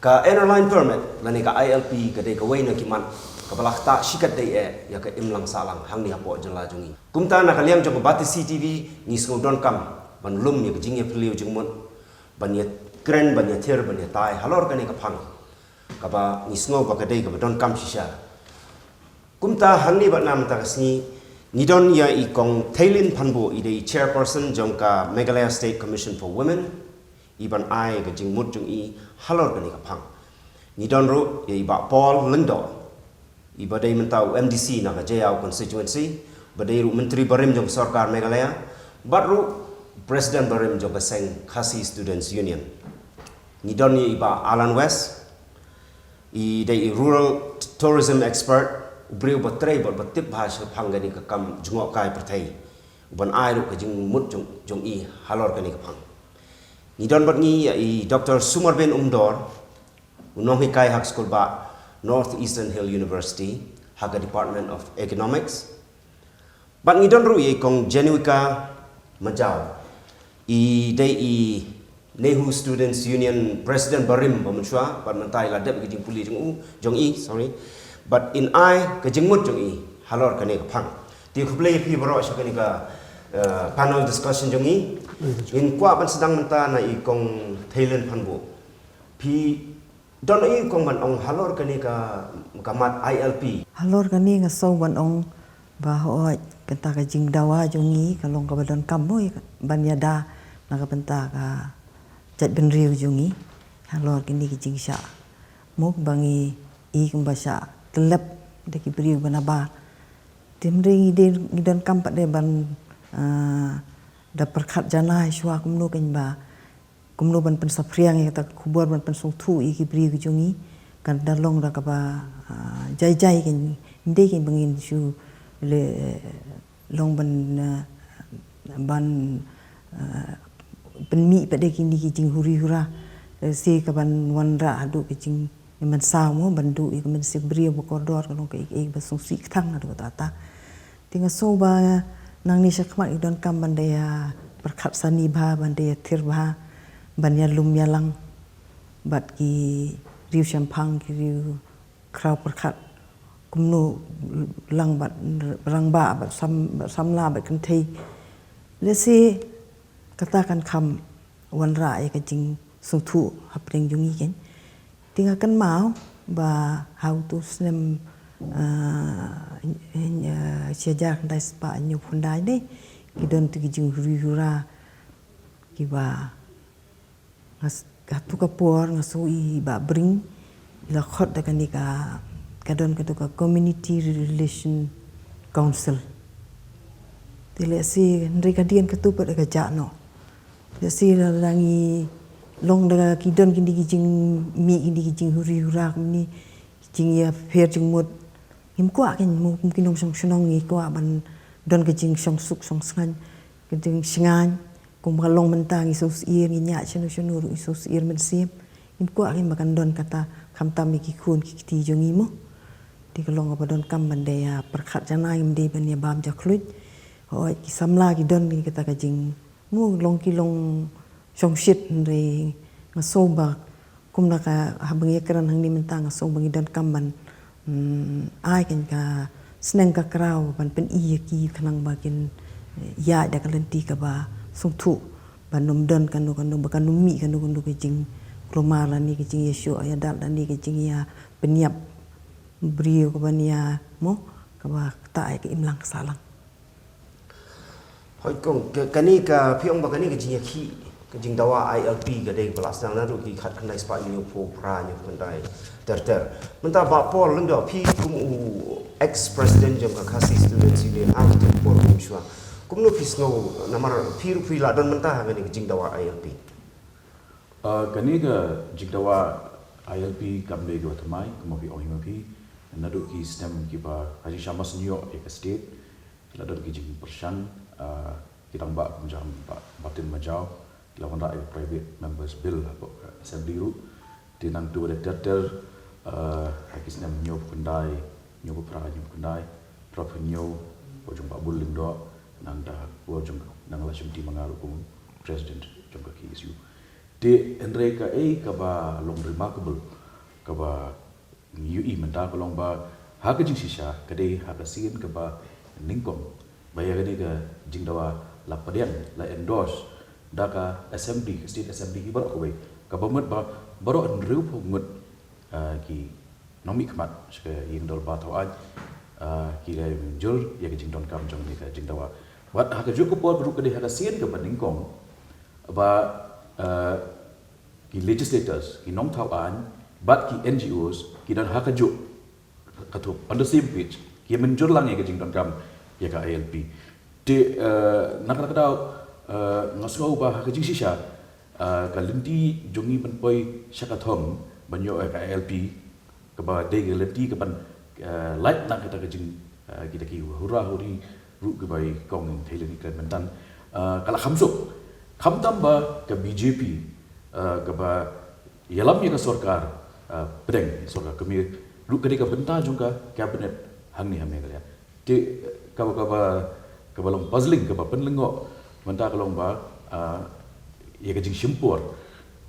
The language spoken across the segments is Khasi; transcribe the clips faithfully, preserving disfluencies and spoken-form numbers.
Ka Inner Line Permit lane ka I L P ka dei kawei na ki mat kaba la ktah shikatdei eh ïa ka imlang sahlang hangne hapoh jylla jong ngi. Kumta na ka liang jong ka Batesi T V ngi sngewdonkam ban lum ïa ka jingïaphylliew jingmut, ban ïakren, ban ïathir, ban ïatai halor kane ka phang kaba ngi sngew ba ka dei kaba donkam shisha. Kumta hangne bad na mynta ka sngi ngi don ïa i Kong Theilin Phanbuh, i dei i chairperson jong ka Meghalaya State Commission for Women, i ban ai ka jingmut jong i halor kane ka phang. Ngi don ruh ïa i Bah Paul Lyngdoh, i ba dei mynta u M D C na ka Jaïaw constituency, ba dei ruh Myntri Barim jong ka Sorkar Meghalaya, bad ruh President Barim jong ka seng Khasi Students Union. Ngi don ïa i Bah Alan West, i dei i rural t- tourism expert, u briew ba trei bad ba tip bha shaphang kane ka kam jngohkai pyrthei, u ban ai ruh ka jingmut jong, jong i halor kane ka phang. Ngi don bad ngi ïa i Doctor Sumarbin Umdor, u nonghikai ha ka skul bah North Eastern Hill University ha ka Department of Economics. Bad ngi don ruh ïa i Kong Genuica Majaw, i dei i NEHU Students Union President barim ba mynshuwa, bad mynta i la dep ka jingpule jong u, jong i, sorry. Bad in ai ka jingmut jong i halor kane ka phang. Te khublei ïa phi baroh sha kane ka, eh, panel discussion jong i. Ngin kwah ban sdang mynta na i Kong Theilin Phanbuh. Phi don i Kong ban ong halor kane ka, ka mat I L P? Halor kane nga sngew ban ong ba hooid, kata ka jingdawa jong ngi ka long kaba donkam mo ban ïada na ka bynta ka jaitbynriew jong ngi halor kine ki jingshah mo ba ngi i kumba shah tyllep da ki briew ba nabar. Te hynrei ngi dei, ngi donkam pat de ban, ah, da pyrkhat janai shuwa kumno kein ba kumno ban pynsaphriang ïa kata ka khubor, ban pynsngewthuh ïa ki briew ki jong ngi. Kan da long da kaba, ah, jai jai kein, ym dei kein ba ngin shu leh long ban, ah, ban, ah, pynmih pat de kine ki jinghuri hura. Lehse ka ban wanrah haduh ka jingmynsaw mo, ban duh ïa ka mynsiem briew ba kordor, ka long kaei kaei ba sngewsih kthang haduh katta katta. Te nga sngew ba nangne shakhmat ngi donkam ban da ïa pyrkhat sani bha, ban da ïathir bha, ban ïalum ïalang bad ki riew shemphang, ki riew khraw pyrkhat, kumno lang bad rangbah, bad sam, bad samla, bad kynthei. Lehse kata kan kham wanrah ïa ka jingsngewthuh hapdeng jong ngi kein. Te nga kynmaw ba ha uto u snem, ah, shi hajar khyndai spah hynñiewphew khyndai ne, ki don tu ki jinghuri hura kiba nga s-, ha tu ka por nga sngew i Bah Bring i la khot da kane ka, ka don katu ka Community Relation Council. Te lehse hynrei ka dei katu pat ka jah noh. Lehse la, la ngi long da ki don kine ki jingmih, kine ki jinghuri hura kumne, ki jingïapher jingmut. Ngim kwah kein mo kum ki nongshong shnong, ngi kwah ban don ka jingshongsuk shongsngaiñ, ka jingshngaiñ. Kumba ka long mynta ngi sngewsih, ngi ñiah shano shano ruh ngi sngewsih mynsiem. Ngim kwah kein ba kan don kata, khamtam ïa ki khun ki kti jong ngi mo. Te ka long kaba donkam ban da ïa pyrkhat janai, ngim dei ban ïa bam jakhluit. Hooid, ki samla ki don kata ka jing mo, long ki long shongshit, hynrei nga sngew ba kum na ka, haba ngi ïakren hangne mynta, nga sngew ba ngi donkam ban, mm, ai kein ka sneng ka kraw ban pyni ïa ki khnang ba kin, eh, ïaid da ka lynti kaba sngewthuh, ban ym don kano kano, ba kan ym mih kano kano ka jingkulmar lane ka jingïashoh ïadap lane ka jingïapynïap briew kaban ïa mo, kaba ktah ïa ka imlang ka sahlang. Hooid Kong, ka, kane ka, phi ong ba kane ka jingïakhih, ka jingdawa I L P ka dei ba la sdang naduh ki khatkhyndai spah hynñiewphew phra, hynñiewphew khyndai ter ter. Mynta Bah Paul Lyngdoh, phi kum u ex president jong ka Khasi Students Union ha kata ka por mynshuwa, kumno phi sngew, namar phi ruh phi la don mynta ha kane ka jingdawa I L P? Ah, kane ka jingdawa I L P kam dei kaba thymmai, kumba phi ong hi ma phi. Naduh ki snem kiba, ha jingshisha ba shu ïoh ïa ka state, la don ki jingpyrshang, ah, ki rangbah kum jong Bah Martin Majaw, ki la wanrah ïa ka Private Members Bill hapoh ka Assembly ruh. Te nangta ba dei ter ter, ah, ha ki snem hynñiewphew khyndai, hynñiewphew phra, hynñiewphew khyndai, phra phew hynñiew, ka por jong Bah Bull Lyngdoh, nangta ka por jong, nang la shim ti ma nga ruh kum president jong ka K S U. Te hynrei kaei kaba long remarkable kaba ngi ïohi mynta ka long ba ha ka jingshisha ka dei ha ka sien kaba nyngkong ba ïa kane ka jingdawa la pdiang, la endorse da ka assembly, ka state assembly, ki baroh kawei, kaba mut ba baroh hynriewphew ngut, ah, ki nongmihkhmat sha ka ïing dorbar thaw aiñ, ah, ki la mynjur ïa ka jingdonkam jong kane ka jingdawa. Bad ha kajuh ka por ruh ka dei ha ka sien kaba nyngkong ba, ah, ki legislators, ki nongthaw aiñ bad ki N G Os ki don ha kajuh ka thup, on the same page, ki mynjur lang ïa ka jingdonkam ïa ka I L P. Te, eh, na kata ka daw, eh, nga sngew ba ha ka jingshisha, eh, ka lynti jong ngi ban poi sha ka thong ban ïoh ïa ka I L P, kaba dei ka lynti kaban, eh, lait na kata ka jing, eh, kita ki hura huri ruh kiba i kong Thailand i kren mynta, eh, ka la kham suk, khamtam ba ka B J P, eh, kaba ïalam ïa ka sorkar, ah, pdeng sorkar kmie ruh ka dei ka bynta jong ka cabinet hangne ha Meghalaya. Te kaba, kaba, kaba long puzzling, kaba pynlyngngoh mynta ka long ba, ah, ïa ka jingshim por,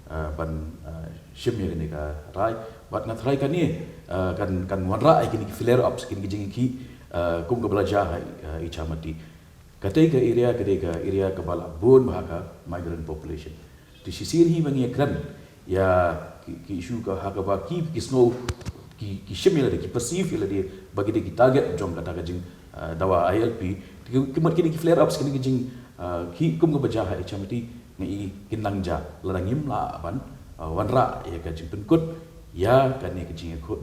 ah, ban, ah, shim ïa kane ka rai. Bad nga tharai kane, ah, kan, kan wanrah ïa kine ki flare ups, kine ki jingïakhih, ah, kum kaba la jia ha, ah, Ichamati. Katei ka area, katei ka area kaba la bun bha ka migrant population. Te shisien hi ba ngi ïakren ïa ki, ki issue ka ha kaba ki, ki sngew, ki, ki shim ïa lade, ki perceive ïa lade ba ki dei ki target jong kata ka jing, ah, dawa I L P. Te ki, ki mut kine ki flare ups, kine ki jing, ah, ki kum kaba jia ha Ichamati, ngi i kin nang jia lada ngim lah ban, ah, wanrah ïa ka jingpynkut ïa kane ka jingïakhun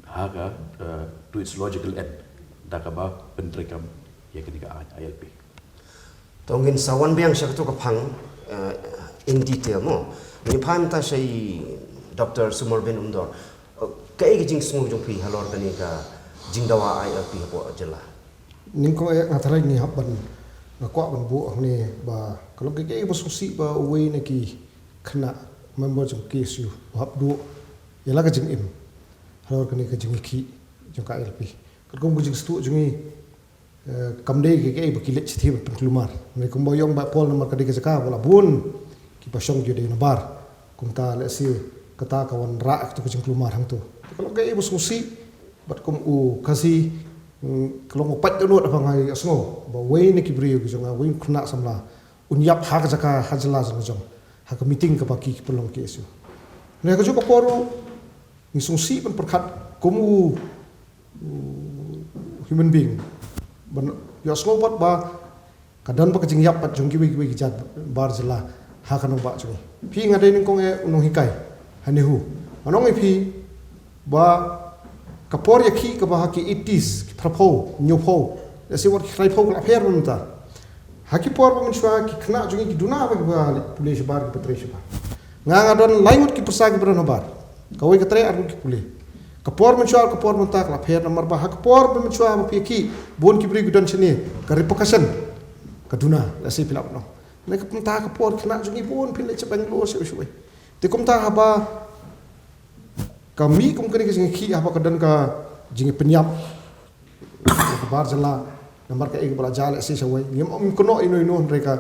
ha ka, eh, to its logical end, da kaba pyntreikam ïa kane ka aiñ I L P. To ngin sa wan biang sha katu ka phang, eh, in detail mo. Ngin pan ta sha i Doctor Sumarbin Umdor. Eh, kaei ka jingsngew jong phi halor kane ka jingdawa I L P hapoh jylla? Nyngkong eh nga tharai ngi hap ban, nga kwah ban buh hangne ba ka long kaei ba sngewsih ba uwei na ki khynnah member jong K S U u hap duh ïa la ka jingim halor kane ka jingïakhih jong ka I L P. Katkum ka jingstad jong ngi, eh, kam dei ka, kaei ba ki leit shathie ban pynkulmar. Hynrei kumba ong Bah Paul, namar ka dei ka jaka ba la bun kiba shong kiew nabar. Kumta lehse kata ka wanrah ïa katu ka jingkulmar hangto. Te ka long kaei ba sngewsih bad kum u Khasi, mm, ka long u pait dohnud, haba nga ïohsngew ba uwei na ki briew ki jong nga, uwei u khynnah samla, un ïap ha ka jaka, ha jylla jong ka jong, ha ka meeting kaba ki, ki pynlong K S U. Hynrei ha kajuh ka por ruh ngi sngewsih ban pyrkhat kum u, u human being ban ïohsngew pat ba ka don pat ka jingïap pat jong kiwei kiwei ki jait bar jylla ha ka nongbah jong ngi. Phi, nga dei nyngkong eh u nonghikai ha NEHU. Nga ong ïa phi ba ka por ïakhih kaba ha ki eighties, ki phraphew, hynñiewphew, lehse wat ki khraiphew ka la pher mynta. Ha ki por ba mynshuwa ki khynnah jong ngi ki duna ba kiba leit pule shabar, kiba trei shabar. Nga, nga don lai ngut ki pyrsa kiba don habar. Kawei ka trei, ar ngut ki pule. Ka por mynshuwa, ka por mynta ka la pher, namar ba ha ka por ba mynshuwa ba phi ïakhih, bun ki briew ki don shane, ka repercussion ka duna, lehse phi lah ban ong. Hynrei ka mynta ka por khynnah jong ngi bun phin leit sha Bangalore, shawei shawei. Te kumta haba ka mih kum kane ka jingïakhih, haba ka don ka jingpynïap ka bar jylla, namar kaei kaba la jia lehse shawei, ngim ong kynnoh ino ino, hynrei ka,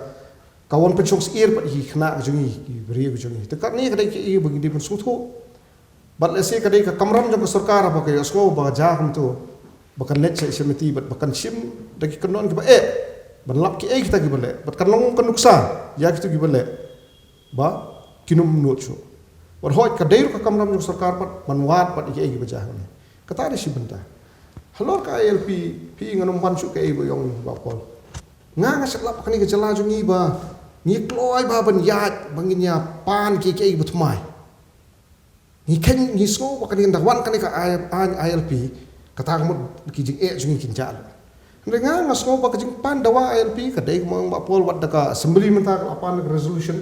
ka wan pynshong syier pat ïa ki khynnah ka jong ngi, ki briew ka jong ngi. Te kane ka dei kaei ba ngi dei ban sngewthuh. Bad lehse ka dei ka kamram jong ka sorkar haba ka ïohsngew ba ka jia kumto, ba kan leit sha Ichamati bad ba kan shim da ki kyndon kiba eh ban lap kiei kita kiba leh, bad kan long ka nuksa ïa kito kiba leh ba kin ym nud shuh. Bad hooid, ka dei ruh ka kamram jong ka sorkar pat ban wad bad ïa kiei kiba jia hangne. Kata dei shi bynta. Halor ka I L P, phi, ngan ym pan shuh kaei ba ong Bah Paul. Nga, nga shu lap kane ka jylla jong ngi ba ngi kloi bha ban ïaid, ba ngin ïa pan kiei kiei ba thymmai. Ngi khein, ngi sngew ba kane, nda wan kane ka I-, I-, I L P, kata ka mut ki jingeh jong ngi kin jah lut. Hynrei nga, nga sngew ba ka jingpan dawa I L P ka dei kumba ong Bah Paul, wat da ka assembly mynta ka la pan ka resolution,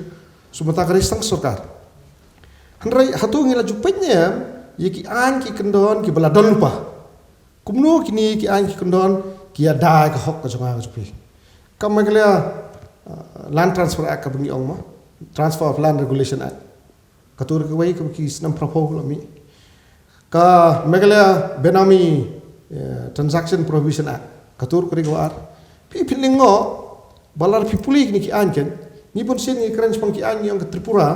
shu mynta ka dei tang sorkar. Hynrei hato ngi la ju peit ne em ïa ki aiñ ki kyndon kiba la don lypa? Kumno kine ki aiñ ki kyndon ki ïada ïa ka hok ka jong nga ka jong phi? Ka Meghalaya, uh, Land Transfer Act kaba ngi ong mo, Transfer of Land Regulation Act. Kato ruh kawei kaba ki snem phraphew la mih. Ka Meghalaya Benami, eh, Transaction Prohibition Act. Kato ruh ka dei kaba ar. Phi, phi lyngngoh ba lada phi pule kine ki aiñ, khein, ngi bun sien ngi kren shaphang ki aiñ, ngi ong ka Tripura,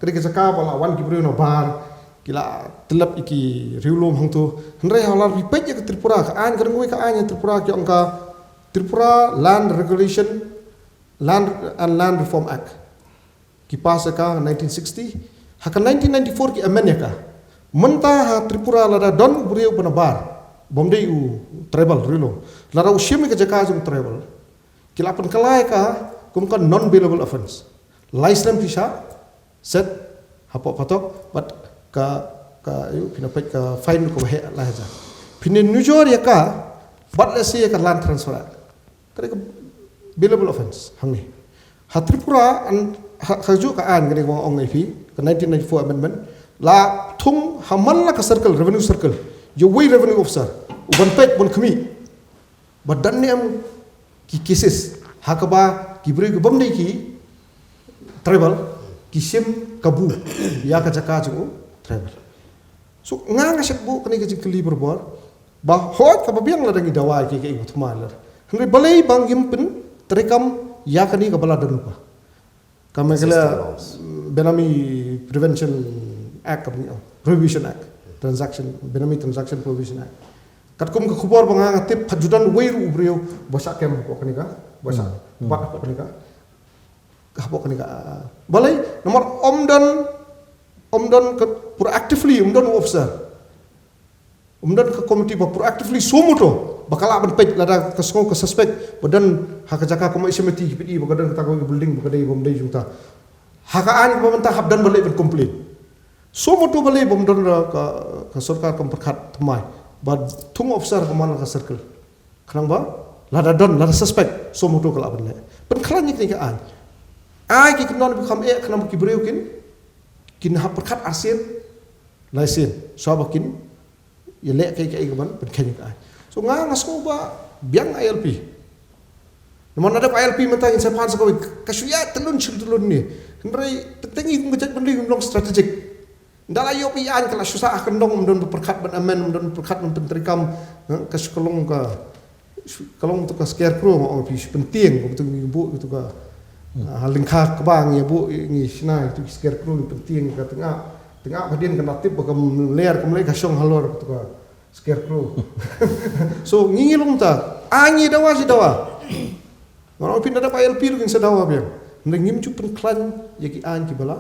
Ka dei ka jaka ba la wan ki briew na bar, ki la tyllep ïa ki riewlum hangto. Hynrei ha la phi peit ïa ka Tripura, ka aiñ, ka dang wei ka aiñ ha Tripura, ki ong ka Tripura Land Regulation, Land and Land Reform Act. Ki pass ïa ka nineteen sixty, ha ka nineteen ninety-four ki amend ïa ka. Mynta ha Tripura lada don u briew ba na bar, bym dei u tribal, riewlum, lada u shim ïa ka jaka jong u tribal, ki la pynkylla ïa ka kum ka non bailable offence. Lai snem phi shah set hapoh phatok, bad ka, ka, ïoh, phin ïa peit ka fine ka ba heh lai hajar. Phin ïa nujor ïa ka bad lehse ïa ka Land Transfer Act. Ka dei ka bailable offence hangne. Ha Tripura, an, ha, ha juh ka aiñ, ka dei ka ba nga ong ïa phi, ka nineteen ninety-four amendment, la thung ha man la ka circle, revenue circle, ïa uwei revenue officer u ban peit, ban khmih ba don ne em ki cases ha kaba ki briew ki bym dei ki tribal ki shim kabu ïa ka jaka jong u tribal. So nga, nga shait buh kane ka jingkylli barabor, ba hooid kaba biang lada ngi dawa ïa kiei kiei ba thymmai lada, hynrei balei ba ngim pyntreikam ïa kane kaba la don lypa? Ka Meghalaya, Existing laws. Benami Prevention Act, ka ba ngi ong, Prohibition Act, Transaction, Benami Transaction Prohibition Act. Katkum ka khubor ba nga, nga tip, pat ju don uwei ruh u briew ba shah kem hapoh kane ka, ba shah Hmm. bat hapoh kane ka, hapoh kane ka, ah, balei, namar ym don, ym don ka proactively, ym don u officer, ym don ka committee ba proactively suo motu ba ka lah ban peit lada ka sngew ka suspect ba don ha ka jaka kum i cemetery, ki peit ba ka don kata ka building ba ka dei, bym dei jong ta. Ha ka aiñ ba mynta hap don ba leit ban complain. Suo motu balei bym don, ka, ka sorkar kam pyrkhat thymmai ba thung officer ha man la ka circle? Khnang ba lada don, lada suspect, suo motu ka lah ban leh. Pynkhlaiñ ïa kane ka aiñ. Ai ki kyndon ba kham eh, khnang ba ki briew kin, kin hap pyrkhat arsien, laisien, shuwa ba kin ïaleh kaei kaei kaban pynkheiñ ïa ka aiñ. So nga, nga sngew ba biang I L P. Namar lada dep I L P mynta ngin sa pan sa kawei, ka shu ïaid tylun shu tylun ne. Hynrei teng teng ngi kum ka jaitbynriew ngim long strategic. Ynda la ïoh ïa ka aiñ ka la shu sah ha kyndong, ym don ba pyrkhat ban amend, ym don ba pyrkhat ban pyntreikam, eh, ka shu ka long ka, ka long tu ka scarecrow, nga ong ïa phi, shu pyntieng, kumtu ngi buh tu ka, ah, ha lyngkha kba ngi buh, ngi shna tu ki scarecrow, ngi pyntieng ka teng ah, teng ah, hadien kan da tip ba kam ler, kam leh, ka shong halor tu ka scarecrow. So ngi, ngi long ta, ah, ngi dawa shi dawa. Nga ong ïa phi, lada dep I L P ruh ngin sa dawa biang. Hynrei ngim ju pynkhlaiñ ïa ki aiñ kiba la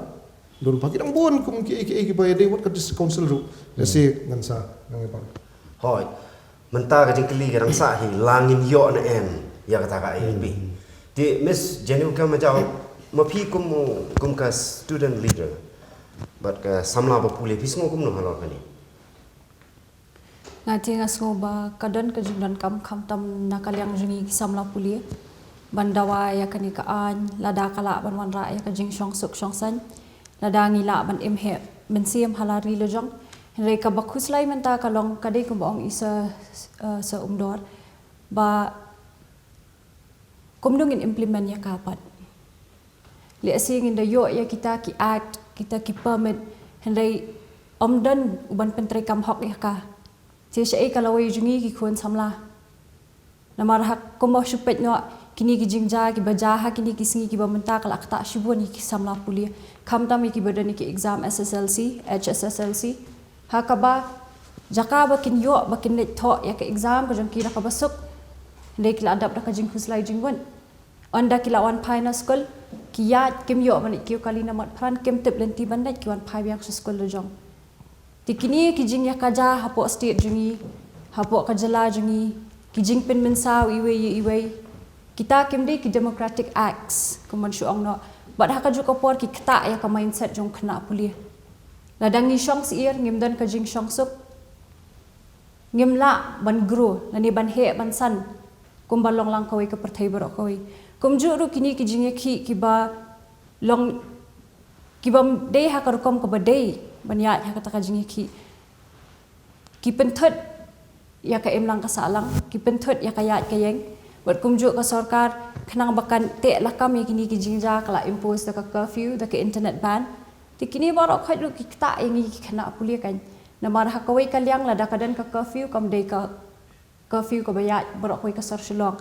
don lypa. Ki dang bun kum kiei kiei kiba ïadei wat ka district council ruh. Lehse ngan sa nang ïa pan. Hooid. Mynta ka jingkylli ka dang sah hi, la ngin ïoh ne em ïa kata ka I L P. Hmm. Te Miss Jenny Kamajaw, ma phi kum, kum ka student leader bad ka samla ba pule, phi sngew kumno halor kane? Nga te nga sngew ba ka don ka jingdonkam, khamtam na ka liang jong ngi ki samla pule, ban dawa ïa kane ka aiñ, lada ka lah ban wanrah ïa ka jingshongsuk shongsaiñ, lada ngi lah ban im heh mynsiem ha la ri la jong. Hynrei kaba khuslai mynta ka long, ka dei kumba ong i Sir, eh, Sir Umdor, ba kumno ngin implement ïa ka pat. Lehse ngin da ïoh ïa kita ki act, kita ki permit, hynrei ym don u ban pyntreikam hok ïa ka. Te shaei ka lawei jong ngi ki khun samla? Namar ha kumba shu peit noh, kine ki jingjia kiba jia ha kine ki sngi kiba mynta ka la ktah shibun ïa ki samla pule, khamtam ïa kiba don ïa ki exam S S L C, H S S L C. Ha kaba jaka ba kin ïoh, ba kin leit thoh ïa ka exam ka jong ki da kaba suk, hynrei ki la dap da ka jingkhuslai jingwut. Ynda ki la wan phai na skul, ki ïaid, kim ïoh ban leit kiew kali na mat phran, kim tip lynti ban leit, ki wan phai biang sha skul la jong. Te kine ki jingïakajia hapoh state jong ngi, hapoh ka jylla jong ngi, ki jingpynmynsaw iwei ïa iwei, kita kim dei ki democratic acts, kumban shu ong noh. Bad ha kajuh ka por ki ktah ïa ka mindset jong u khynnah pule. Lada ngi shong syiar, ngim don ka jingshongsuk, ngim lah ban grow, lane ban heh ban san kumba long lang kawei ka pyrthei baroh kawei. Kumjuh ruh kine ki jingïakhih kiba long, kibym dei ha ka rukom kaba dei ban ïaid ha kata ka jingïakhih, ki pynthut ïa ka imlang ka sahlang, ki pynthut ïa ka ïaid ka ïeng. Bad kumjuh ka sorkar, khnang ba kan teh lakam ïa kine ki jingjia, ka la impose da ka curfew, da ka internet ban. Te kine baroh khoit ruh ki ktah ïa ngi ki khynnah pule kan. Namar ha kawei ka liang, lada ka don ka curfew, kam dei ka curfew kaba ïaid baroh kawei ka sor Shillong.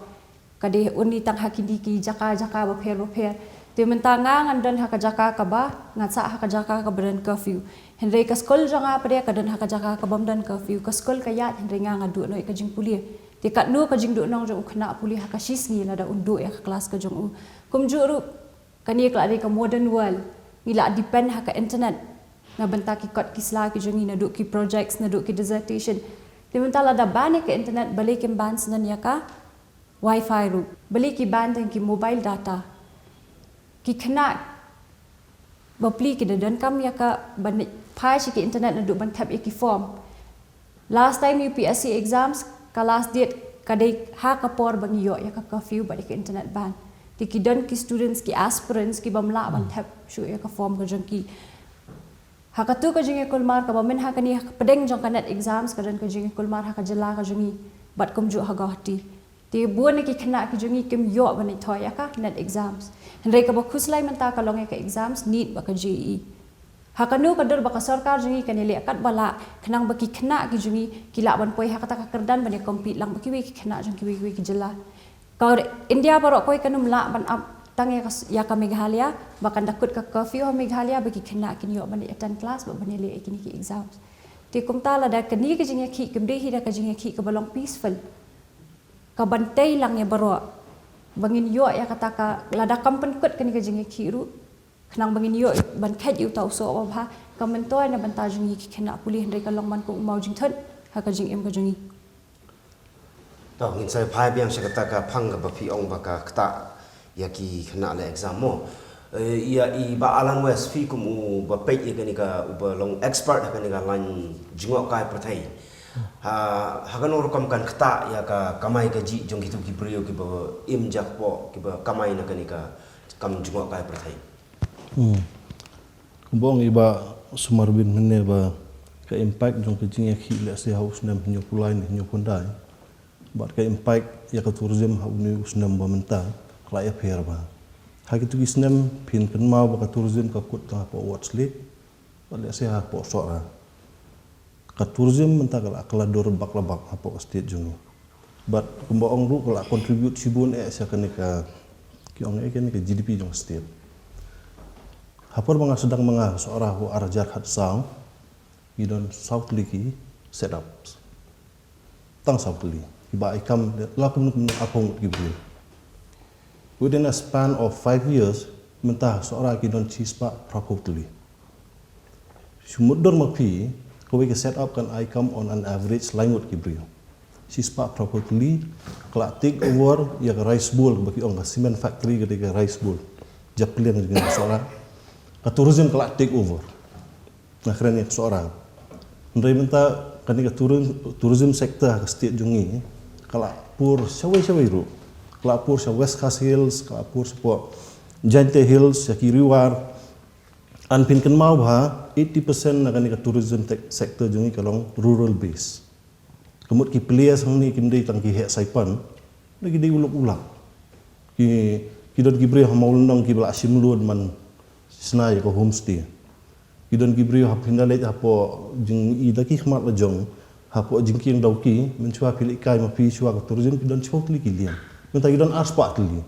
Ka dei only tang ha kine ki jaka jaka bapher bapher. Te mynta nga ngan don ha ka jaka kaba, ngan sah ha ka jaka kaba don curfew. Hynrei ka skul jong nga pat ka don ha ka jaka kabym don curfew. Ka skul ka ïaid hynrei nga nga duh noh ïa ka jingpule. Te katno ka jingduhnong jong u khynnah pule ha ka shisngi lada un duh ïa ka klas ka jong u. Kumjuh ruh, kane ka la dei ka modern world. Ngi la depend ha ka internet na bynta ki kot ki sla ki jong ngi, naduh ki projects, naduh ki dissertation. Te mynta lada ban ïa ka internet, balei kim ban shen ïa ka wifi ruh. Balei ki ban tang ki mobile data. Ki khynnah bapli ki da donkam ïa ka ban phai sha ki internet naduh ban thep ïa ki form. Last time U P S C exams, ka last date ka dei ha ka por ba ngi ïoh ïa ka curfew bad ïa ka internet ban. Te ki don ki students, ki aspirants, kibym lah ban thep shuh ïa ka form ka jong ki. Ha katu ka jingïakulmar kaba mynta ha kane ha ka pdeng jong ka NET exams ka don ka jingïakulmar ha ka jylla ka jong ngi bad kumjuh ha Guwahati. Te bun na ki khynnah ki jong ngi kim ïoh ban ïathoh ïa ka NET exams. Hynrei kaba khuslai mynta ka long ïa ka exams NEET bad ka JEE. Ha kano ka dur ba ka sorkar jong ngi kan ïaleh katba lah khnang ba ki khynnah ki jong ngi ki lah ban poi ha kata ka kyrdan ban ïa compete lang bad kiwei ki khynnah jong kiwei kiwei ki jylla. Ka India baroh kawei kan ym lah ban ap tang ïa ka, ïa ka Meghalaya, ba kan da kut ka curfew ha Meghalaya ba ki khynnah kin ïoh ban ïa attend class bad ban ïaleh ïa kine ki exams. Te kumta lada kane ka jingïakhih kim dei hi da ka jingïakhih kaba long peaceful, kaban tei lang ïa baroh, ba ngin ïoh ïa kata ka, lada kam pynkut kane ka jingïakhih ruh, khnang ba ngin ïoh ban kheit ïa uta u soh uba bha, kam myntoi na bynta jong ngi ki khynnah pule, hynrei ka long man kum u maw jingthut ha ka jingim ka jong ngi. To, ngin sa phai biang sha kata ka phang kaba phi ong ba ka ktah ïa ki khynnah leh exam mo. Eh, ïa i Bah Alan West, phi kum uba peit ïa kane ka, uba long expert ha kane ka lain jngohkai pyrthei. Ha, ha kano rukom kan ktah ïa ka kamai kajih jong kitu ki briew kiba im jakpoh, kiba kamai na kane ka kam jngohkai pyrthei. Hmm. Kumba ong i Bah Sumarbin mynne ba ka impact jong ka jingïakhih lehse ha u snem hynñiewphew lai ne hynñiewphew khyndai. Bad ka impact ïa ka tourism ha une u snem ba mynta ka la ïapher bha. Ha kitu ki snem phin kynmaw ba ka tourism ka kut tang hapoh Watts Lake bad lehse hapoh Sohra. Ka tourism mynta ka la kylla dur bak la bak hapoh ka state jong ngi. Bad kumba ong ruh ka la contribute shibun eh sha kane ka, ki ong eh, kane ka GDP jong ka state. Ha por ba nga sdang ma nga Sohra ha u ar hajar khatsaw, ngi don saw tylli ki setups. Tang saw tylli. Kiba ai kam la kumno kumno arphew ngut ki briew. Within a span of five years, mynta Sohra ki don shispah phraphew tylli. Shu mutdur ma phi, kawei ka setup kan ai kam on an average lai ngut ki briew. Shispah phraphew tylli, ka la take over ïa ka rice bowl, ba ki ong ka cement factory ka dei ka rice bowl. Japliang jong ka Sohra. Ka tourism ka la take over. Nga kren ïa ka Sohra. Hynrei mynta kane ka tourism, tourism sector ha ka state jong ngi ka la pur shawei shawei ruh. Ka la pur sha West Khasi Hills, ka la pur shapoh Jaintia Hills, sha ki Ri War. An phin kynmaw bha eighty percent na kane ka tourism tech sector jong ngi ka long rural base. Ka mut ki players hangne kim dei tang ki heh saipan, da ki dei u lok u lak. Ki, ki don ki briew ha Mawlynnong kiba la shim loan ban shna ïa ka homestay. Ki don ki briew hap pynda leit hapoh jing i da ki khmat la jong, hapoh jingkieng Dawki, mynshuwa phi leit kai ma phi shuwa ka tourism ki don shiphew tylli ki liang. Mynta ki don arspah tylli.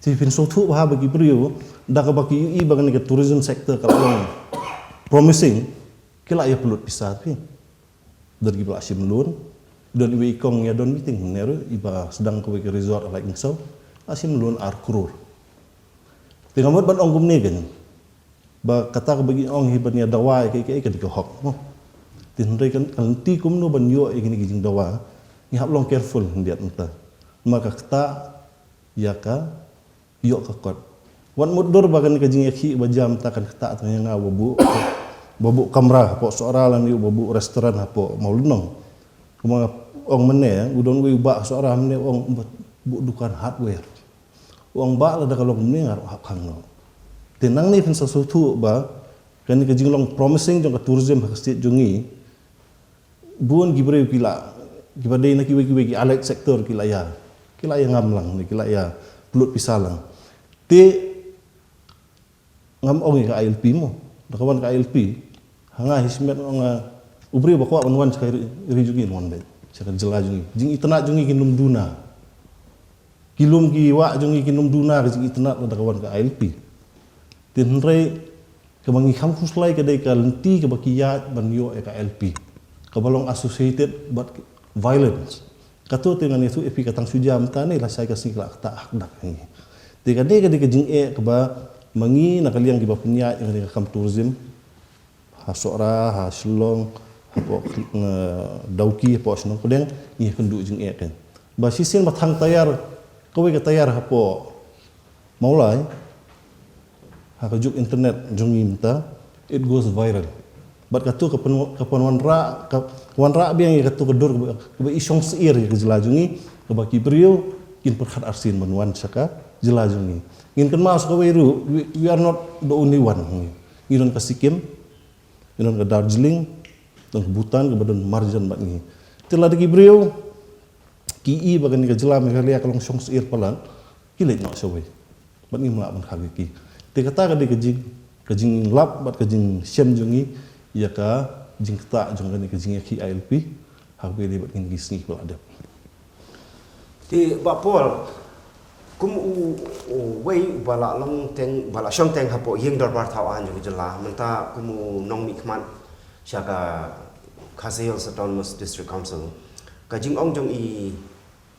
Te phin sngewthuh bha ba ki briew, da kaba ki ïohi ba kane ka tourism sector ka la long promising, ki la ïa pynlut pisa phi. Don kiba la shim loan, don iwei i kong ïa don meeting mynne ruh, iba sdang kawei ka resort ha Laitumkhrah, la shim loan ar klur. Te nga mut ban ong kumne kan, ba kata kaba ngi ong hi ban ïa dawa ïa kaei kaei ka dei ka hok mo. Te hynrei kan, kan lynti kumno ban ïoh ïa kine ki jingdawa, ngi hap long careful khyndiat mynta. Namar ka ktah ïa ka ïoh ka kot. Wat mutdur ba kane ka jingïakhih ba jia mynta kan ktah tang ïa nga ba buh, ba buh kamra hapoh Sohra lane ba buh restaurant hapoh Mawlynnong. Kumba nga ong mynne, u don uwei u bah Sohra mynne u ong ba buh dukan hardware. U ong bah lada ka long mynne nga ruh hap khang noh. Te nangne phin sa sngewthuh ba kane ka jinglong promising jong ka tourism ha ka state jong ngi, bun ki briew ki la, kiba dei na kiwei kiwei ki allied sector ki la ïa, ki la ïa ngam lang ne ki la ïa pynlut pisa lang. Te ngam ong ïa ka I L P mo, da ka wan ka I L P, ha nga hi shimet ong nga, u briew ba kwah ban wan sha ka ri, ri jong ngi, wan beit sha ka jylla jong ngi. Jingitynnad jong ngi kin ym duna. Ki lum ki wah jong ngi kin ym duna ka jingitynnad lada ka wan ka I L P. Te hynrei kaba ngi kham khuslai ka dei ka lynti kaba ki ïaid ban ïoh ïa ka I L P kaba long associated bad violence. Kato te ngan ïathuh ïa phi ka tang shu jia mynta ne lashai ka sngi ka la ktah hak dak ngi. Te ka dei ka dei ka jingeh kaba ma ngi na ka liang kiba pynïaid ïa ka kam tourism ha Sohra, ha Shillong, hapoh Dawki, hapoh Shnong Pdeng, ngi kynduh jingeh kein. Ba shisien ba thang tayar, kawei ka tayar hapoh Mawlai, ha ka juk internet jong ngi mynta, it goes viral. Bad katu ka pyn, ka pynwanrah, ka wanrah biang ïa katu ka dur kaba, kaba i shong syier ïa ka jylla jong ngi, kaba ki briew kin pyrkhat arsien ban wan sha ka jylla jong ngi. Ngin kynmaw sa kawei ruh, we, we are not the only one. Ngi don ka Sikkim, ngi don ka Darjeeling, don ka Bhutan, kaba don marjan bad ngi. Te lada ki briew ki i ba kane ka jylla Meghalaya ka long shong syier palat, ki leit noh shawei. Bad ngim lah ban khang ïa ki. Te kata ka dei ka jing, ka jinglap bad ka jingshem jong ngi ïa ka jingktah jong kane ka jingïakhih I L P ha kaba ïadei bad kine ki sngi kiba la dep. Te Bah Paul, kum u, uwei uba la long teng, ba la shong teng hapoh ïing dorbar thaw aiñ jong ka jylla, mynta kum u nongmihkhmat sha ka Khasi Hills Autonomous District Council, ka jingong jong i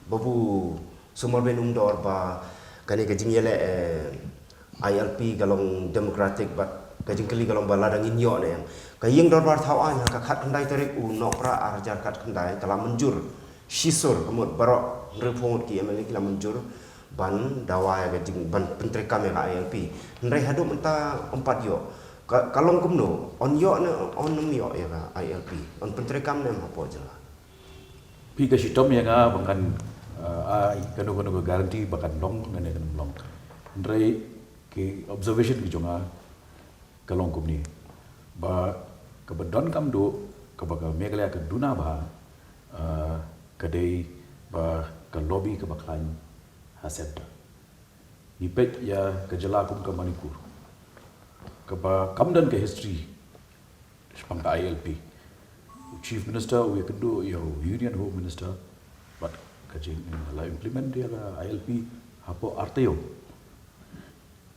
Babu Sumarbin Umdor ba kane ka jingïaleh, eh, I L P ka long democratic bad ka jingkylli ka long ba lada ngin ïoh ne em. Ka ïing dorbar thaw aiñ ha ka khatkhyndai tarik u Nohprah ar hajar khatkhyndai ka la mynjur shisur, ka mut baroh hynriewphew ngut ki M L A ki la mynjur ban dawa ïa ka jing, ban pyntreikam ïa ka I L P. Hynrei haduh mynta ym pat ïoh. Ka, ka long kumno, yn ïoh ne yn ym ïoh ïa ka I L P, yn pyntreikam ne em hapoh jylla? Phi ka shitom ïa nga ba ngan, eh, ai kano kano ka guarantee ba kan long ne kan ym long. Hynrei ki observation ki jong nga ka long kumne, ba kaba donkam duh kaba ka Meghalaya ka duna bha, eh, ka dei ba ka lobby kaba khlaiñ ha centre. Ngi peit ïa ka jylla kum ka Manipur, kaba kam don ka history shaphang ka I L P. U Chief Minister u ïakynduh ïa u Union Home Minister bad ka jing, la implement ïa ka I L P hapoh ar taïew.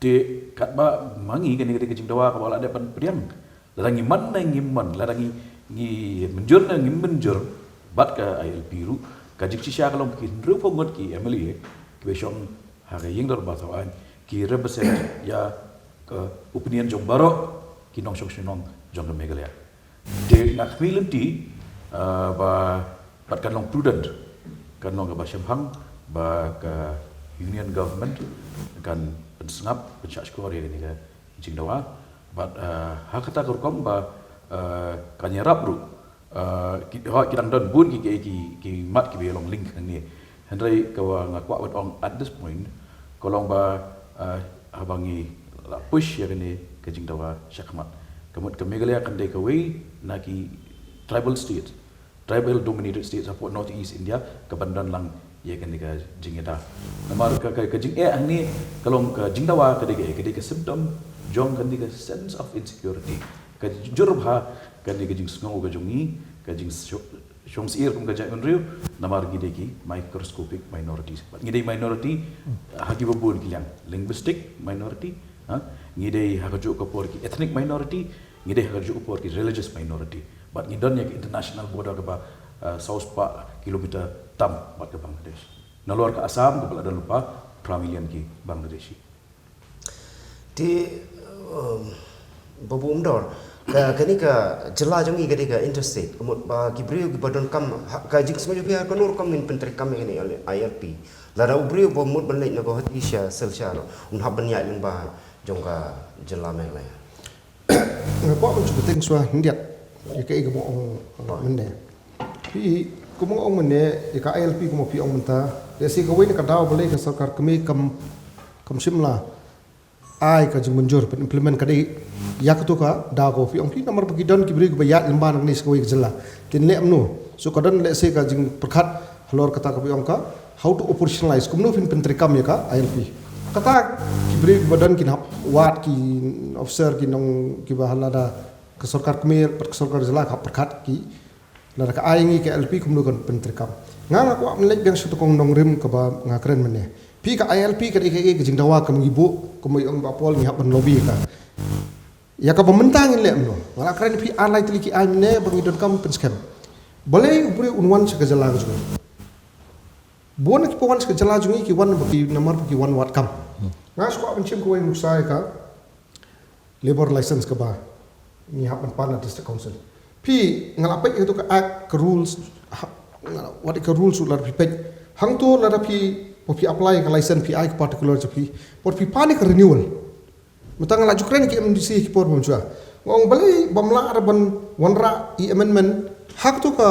Te katba ma ngi kane ka dei ka jingdawa kaba la dep ban pdiang. Lada ngi mon ne ngim mon, lada ngi, ngi mynjur ne ngim mynjur bad ka I L P ruh, ka jingshisha ka long ki hynriewphew ngut ki M L A kiba shong ha ka ïing dorbar thaw aiñ ki represent ïa ka opinion jong baroh ki nongshong shnong jong ka Meghalaya. Te nga khmih lynti, eh, ba, bad kan long prudent, kan long kaba shemphang ba ka Union Government kan pynsngap, pynshah shkor ïa kane ka jingdawa. Bad, eh, ha kata ka rukom ba, eh, kan ïarap ruh, eh, ki, ha, ki dang don bun ki, ki, ki, ki mat kiba ïalong link hangne. Hynrei kaba nga kwah ban ong at this point ka long ba, eh, haba ngi la push ïa kane ka jingdawa shakhmat, ka mut ka Meghalaya kan dei kawei na ki tribal state, tribal dominated states hapoh North East India kaban don lang ïa kane ka jingïada. Namar ka, ka, ka jingeh hangne ka long ka jingdawa ka dei ka, ka dei ka symptom jong kane ka sense of insecurity. Ka jur bha kane ka jingsngew ka jong ngi, ka jingshong, shong syier kum ka jaitbynriew, namar ngi dei ki microscopic minorities. Bad ngi dei minority ha kiba bun ki liang, linguistic minority, ha? Ngi dei ha kajuh ka por ki ethnic minority, ngi dei ha kajuh ka por ki religious minority. Bad ngi don ïa ka international border kaba, eh, saw spah kilometer tam bad ka Bangladesh. Nalor ka Assam kaba la don lypa phra million ki Bangladeshi. Te, um, Babu Umdor, ka, kane ka jylla jong ngi ka dei ka interstate, ka mut ba ki briew kiba donkam, ha, ka jingsngew jong phi ha kano rukom ngin pyntreikam ïa kane I L P. Lada u briew ba mut ban leit na Guwahati sha Silchar, un hap ban ïaid lyngba jong ka jylla Meghalaya. Nga kwah ban shu bteng shuwa khyndiat ïa kaei kaba ong, uh, mynne. Phi, kumba ong mynne, ïa ka I L P kumba phi ong mynta, lehse kawei na ka daw balei ka sorkar kmie kam, kam shym la ai ka jingmynjur ban implement ka dei ïa kato ka daw kaba phi ong phi, namar ba ki don ki briew kiba ïaid lyngba nangne sha kawei ka jylla. Kin leh kumno? So ka don lehse ka jingpyrkhat halor kata kaba phi ong ka how to operationalize, kumno phin pyntreikam ïa ka I L P. Kata ki briew kiba don kin hap wad, ki officer, ki nong, kiba ha lada ka sorkar kmie bad ka sorkar jylla ka hap pyrkhat, ki lada ka ai ngi ka I L P kumno kan pyntreikam. Nga, nga kwah ban leit biang sha kata ka nongrim kaba nga kren mynne. Phi ka I L P ka dei ka, ka jingdawa ka ngi buh, kumba ong Bah Paul ngi hap ban lobby ka. Ïa kaba mynta ngin leh mynno. Nga la kren phi ar lai tylli ki aiñ mynne ba ngi donkam pynskhem. Balei u briew un wan sha ka jylla jong ngi. Bun ki ba wan sha ka jylla jong ngi ki wan ba ki namar ba ki wan wad kam. Nga shu kwah ban shim kawei nuksa ïa ka labour license kaba ngi hap ban pan na district council. Phi nga la peit ïa ka act ka rules, ha, nga la, wat ka rules lada phi peit. Hangto lada phi, ba phi apply ka license phi ai ka particular jong phi. Bad phi pan ïa ka renewal. Mynta nga la ju kren ki M D C ki por bym shuwa. Nga ong balei bym lah ban wanrah i amendment ha kato ka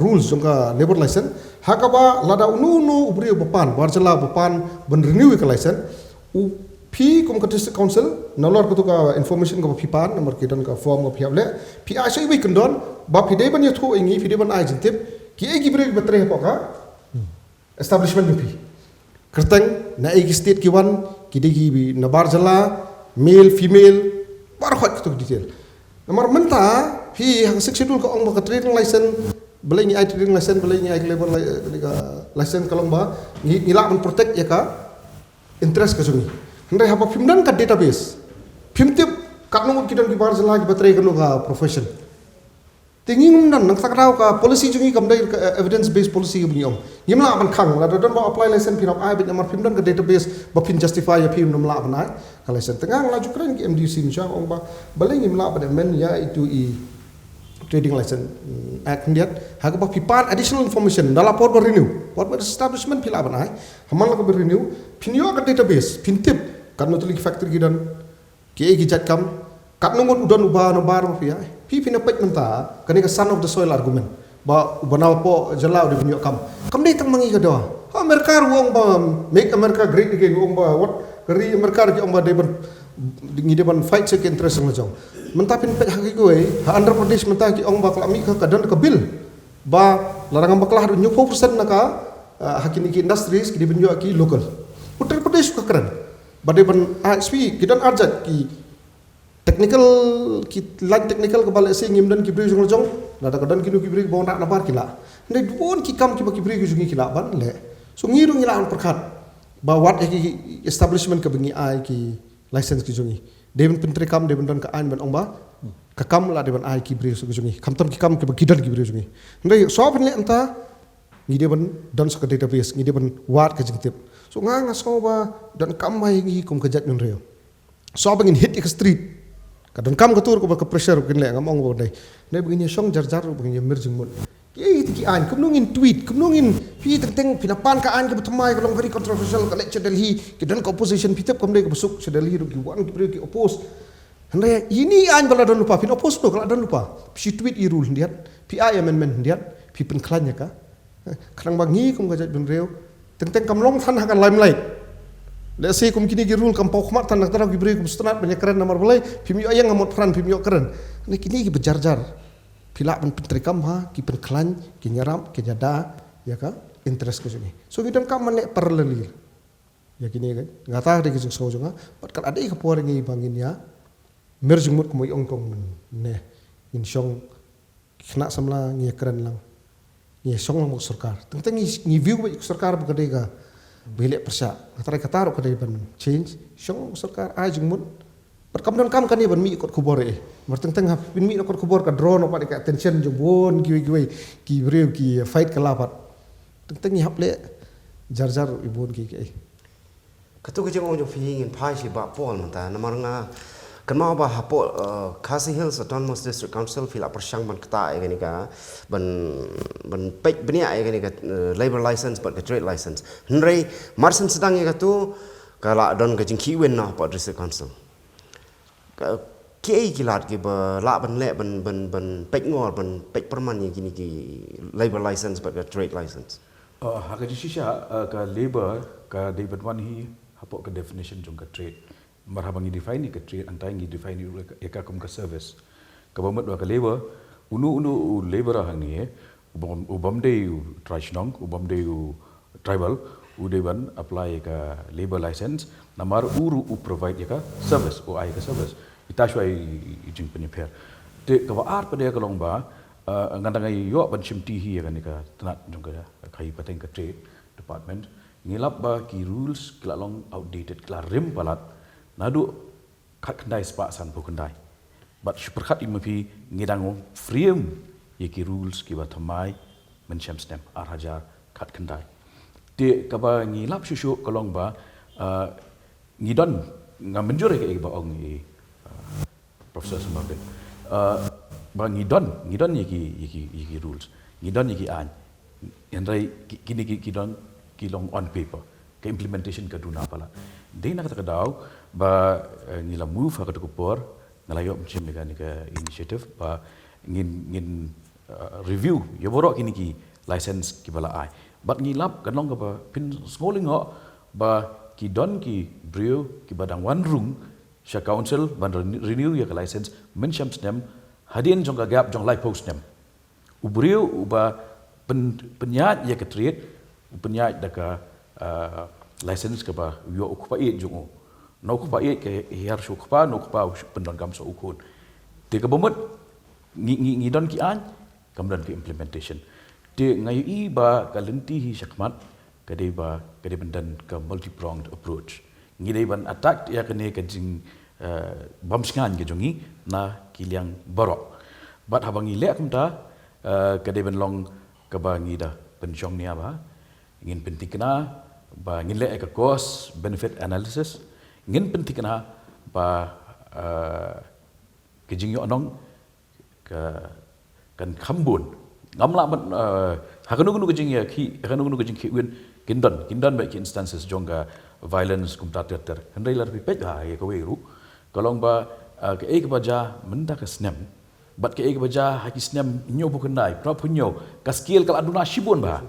rules jong ka labour license. Ha kaba lada uno uno u briew ba pan, bar jylla ba pan ban renew ïa ka license. U phi kum ka district council, nalor kato ka information kaba phi pan, namar ki don ka form kaba phi hap leh. Phi ai sha iwei i kyndon, ba phi dei ban ïathuh ïa ngi, phi dei ban ai jingtip, kiei ki briew kiba trei hapoh ka establishment jong phi. Kyrteng, na ei ki state ki wan, ki dei ki na bar jylla, male, female, baroh kato ka detail. Namar mynta, phi ha ka Sixth Schedule ka ong ba ka trading license, balei ngi ai trading license, balei ngi ai ka labour li-, ka license ka long ba, ngi, ngi lah ban protect ïa ka interest ka jong ngi. Hynrei haba phim don ka database, phim tip katno ngut ki don ki bar jylla kiba trei kano ka profession. Te ngi ngim don, nangta ka daw ka policy jong ngi kam dei ka, eh, evidence based policy kaba ngi ong. Ngim lah ban khang, lada don ba apply license phin hap ai beit namar phim don ka database ba phin justify ïa phim nym lah ban ai ka license. Te nga la ju kren ki M D C mynshuwa ong ba balei ngim lah ban amend ïa itu i Trading License, mm, Act khyndiat. Ha kaba phi pan additional information, da la por ba renew, por ba establishment phi lah ban ai. Ha man la kaba renew, phin ïoh ka database, phin tip katno tylli ki factory ki don, kiei ki jait kam, katno ngut u don uba na bar ba phi ai. Phi, phin ïa peit mynta kane ka son of the soil argument. Ba uba na hapoh jylla u dei ban ïoh kam. Kam dei tang ma ngi ka daw. Ha America ruh ong ba make America great again, ong ba wat ka ri America ruh ki ong ba dei ban, ngi dei ban fight sha ki interest jong ngi. Mynta phin peit ha kiwei, ha Andhra Pradesh mynta ki ong ba ka la mih ka, ka don ka bill ba lada ngam bakla haduh hynñiewphew percent na ka, ah, ha kine ki industries ki dei ban ïoh ki local. Uttar Pradesh ka kren ba dei ban, ah, swi ki don arjat ki technical, ki line technical kaba lehse ngim don ki briew jong la jong, lada ka don kino ki briew ba wanrah na bar ki lah. Hynrei bun ki kam kiba ki briew ki jong ngi ki lah ban leh. So ngi ruh ngi lah ban pyrkhat ba wat ïa ki establishment kaba ngi ai ki license ki jong ngi, dei ban pyntreikam, dei ban don ka aiñ ban ong ba ka kam la dei ban ai ki briew ki jong ngi, khamtam ki kam kiba ki don ki briew jong ngi. Hynrei shuwa ban leh mynta ngi dei ban don sa ka database, ngi dei ban wad ka jingtip. So nga, nga sngew ba donkam ba ïa ngi kum ka jaitbynriew, shuwa ba ngin hit ïa ka street, ka donkam ka tur kaba ka pressure kin leh, ngam ong ba dei. Dei ba ngin ïa shong jar jar, ba ngin ïa mir jingmut. Kiei ki aiñ, kumno ngin tweak, kumno ngin, phi, teng teng phi na pan ka aiñ kaba thymmai ka long very controversial, ka leit sha Delhi, ki don ka opposition, phi tip kam dei kaba suk, sha Delhi ruh ki wan ki briew ki oppose. Hynrei ine i aiñ ba la don lypa, phin oppose to, ka la don lypa. Phi tweak i rule khyndiat, phi ai amendment khyndiat, phi pynkhlaiñ ïa ka. Eh, khnang ba ngi kum ka jaitbynriew, teng teng kam long than ha ka limelight. Lehse kum kine ki rule kam paw khmat than, nangta ki briew kum sngewtynnat ban ïa kren namar balei phim ïoh ïeng ha mot phran, phim ïoh kren. Ne kine kiba jar jar phi lah ban pyntreikam ha, ki pynkhlaiñ, kin ïarap, kin ïada ïa ka interest ka jong ngi. So ngi donkam ban leh parallel ïa kine ka, kata ka dei ka jingsngew jong nga. Bad ka la dei ka por ïa ngi ba ngin ïa mir jingmut, kumba i ong kong mynne. Ngin shong, ki khynnah samla ngi ïa kren lang, ngi ïa shong lang bad ka sorkar. Teng teng ngi, ngi view bad ka sorkar ba ka dei kaba ïaleh pyrshah. Nga tharai kata ruh ka dei ban change. Shong lang bad ka sorkar, ai jingmut. Bad kam donkam kane ban mih kot khubor eh. Namar teng teng haba phin mih kot khubor ka draw noh pat ïa ka attention jong bun kiwei kiwei ki briew, ki fight ka la pat. Teng teng ngi hap leh jar jar i bun ki, ki. Katu ka jingong jong phi ngin phai sha i Bah Paul mynta, namar nga kynmaw ba hapoh, eh, Khasi Hills Autonomous District Council phi la pyrshang ban ktah ïa kane ka, ban, ban peit bniah ïa kane ka, eh, labour license bad ka trade license. Hynrei mar syn sdang ïa katu ka la don ka jingkhih win na hapoh District Council. Ka, kiei ki lad kiba lah ban leh ban, ban, ban peit ngor, ban peit pyrman ïa kine ki labour license bad ka trade license? Uh, ha ka jingshisha, uh, ka labour ka dei ban wan hi hapoh ka definition jong ka trade. Namar haba ngi define ïa ka trade, hangta ngi define ïa ka, ïa ka kum ka service. Kaba mut ba ka labour, uno uno u labourer hangne, u bym, u bym dei u trai shnong, u bym dei u tribal, u dei ban apply ïa ka labour license, namar u ruh u provide ïa ka service, u ai ïa ka service. Ita shuwa i, i, i jingpynïapher. Te kaba ar pat de ka long ba, uh, ngan dang ïoh ban shimti hi ïa kane ka tnat jong ka, ka khaïi pateng ka trade department. Ngi lap ba ki rules ki la long outdated, ki la rim palat naduh khatkhyndai spah sanphew khyndai. Bad shu pyrkhat ïa ma phi, ngi dang frame ïa ki rules kiba thymmai mynshem snem ar hajar khatkhyndai. Te kaba ngi lap shuh shuh ka long ba, ah, ngi don, nga mynjur ïa kaei ba ong i, ah, Professor Sumarbit. Ah, ba ngi don, ngi don ïa ki, ïa ki, ïa ki rules, ngi don ïa ki aiñ. Hynrei ki, kine ki, ki don, ki long on paper. Ka implementation ka duna palat. Dei na kata ka daw ba, eh, ngi la move ha kata ka por, nga la ïoh mynsiem ïa kane ka initiative ba ngin, ngin, eh, review ïa baroh kine ki license kiba la ai. Bad ngi lap, kan long kaba pynsngewlyngngoh ba ki don ki briew kiba dang wan rung sha council ban renew, renew ïa ka license mynshem snem, hadien jong ka gap jong laiphew snem. U briew uba pyn, pynïaid ïa ka trade, u pynïaid da ka, ah, license kaba u ïoh u kpa ïeit jong u. Na u kpa ïeit ka hiar sha u kpa, na u kpa u pyndon kam sha u khun. Te kaba mut ngi, ngi, ngi don ki aiñ, kam don ka implementation. Te nga ïohi ba ka lynti hi shakhmat ka dei ba, ka dei ban don ka multi-pronged approach. Ngi dei ban attack ïa kane ka jing, eh, bam shngaiñ ka jong ngi na ki liang baroh. Bad haba ngi leh kumta, eh, ka dei ban long kaba ngi da pynshong nia ba ngin pynthikna, ba ngin leh ïa ka cost benefit analysis, ngin pynthikna ba, eh, ka jingïohnong ka, kan kham bun. Ngam lah ban, eh, ha kano kano ka jingïakhih, ha kano kano ka jingkhih win, kin don, kin don bad ki instances jong ka violence kumta ter ter. Hynrei lada phi peit ha ïa kawei ruh, ka long ba, eh, kaei kaba jia mynta ka snem bad kaei kaba jia ha ki snem hynñiewphew khyndai, phraphew hynñiew, ka scale ka la duna shibun bha.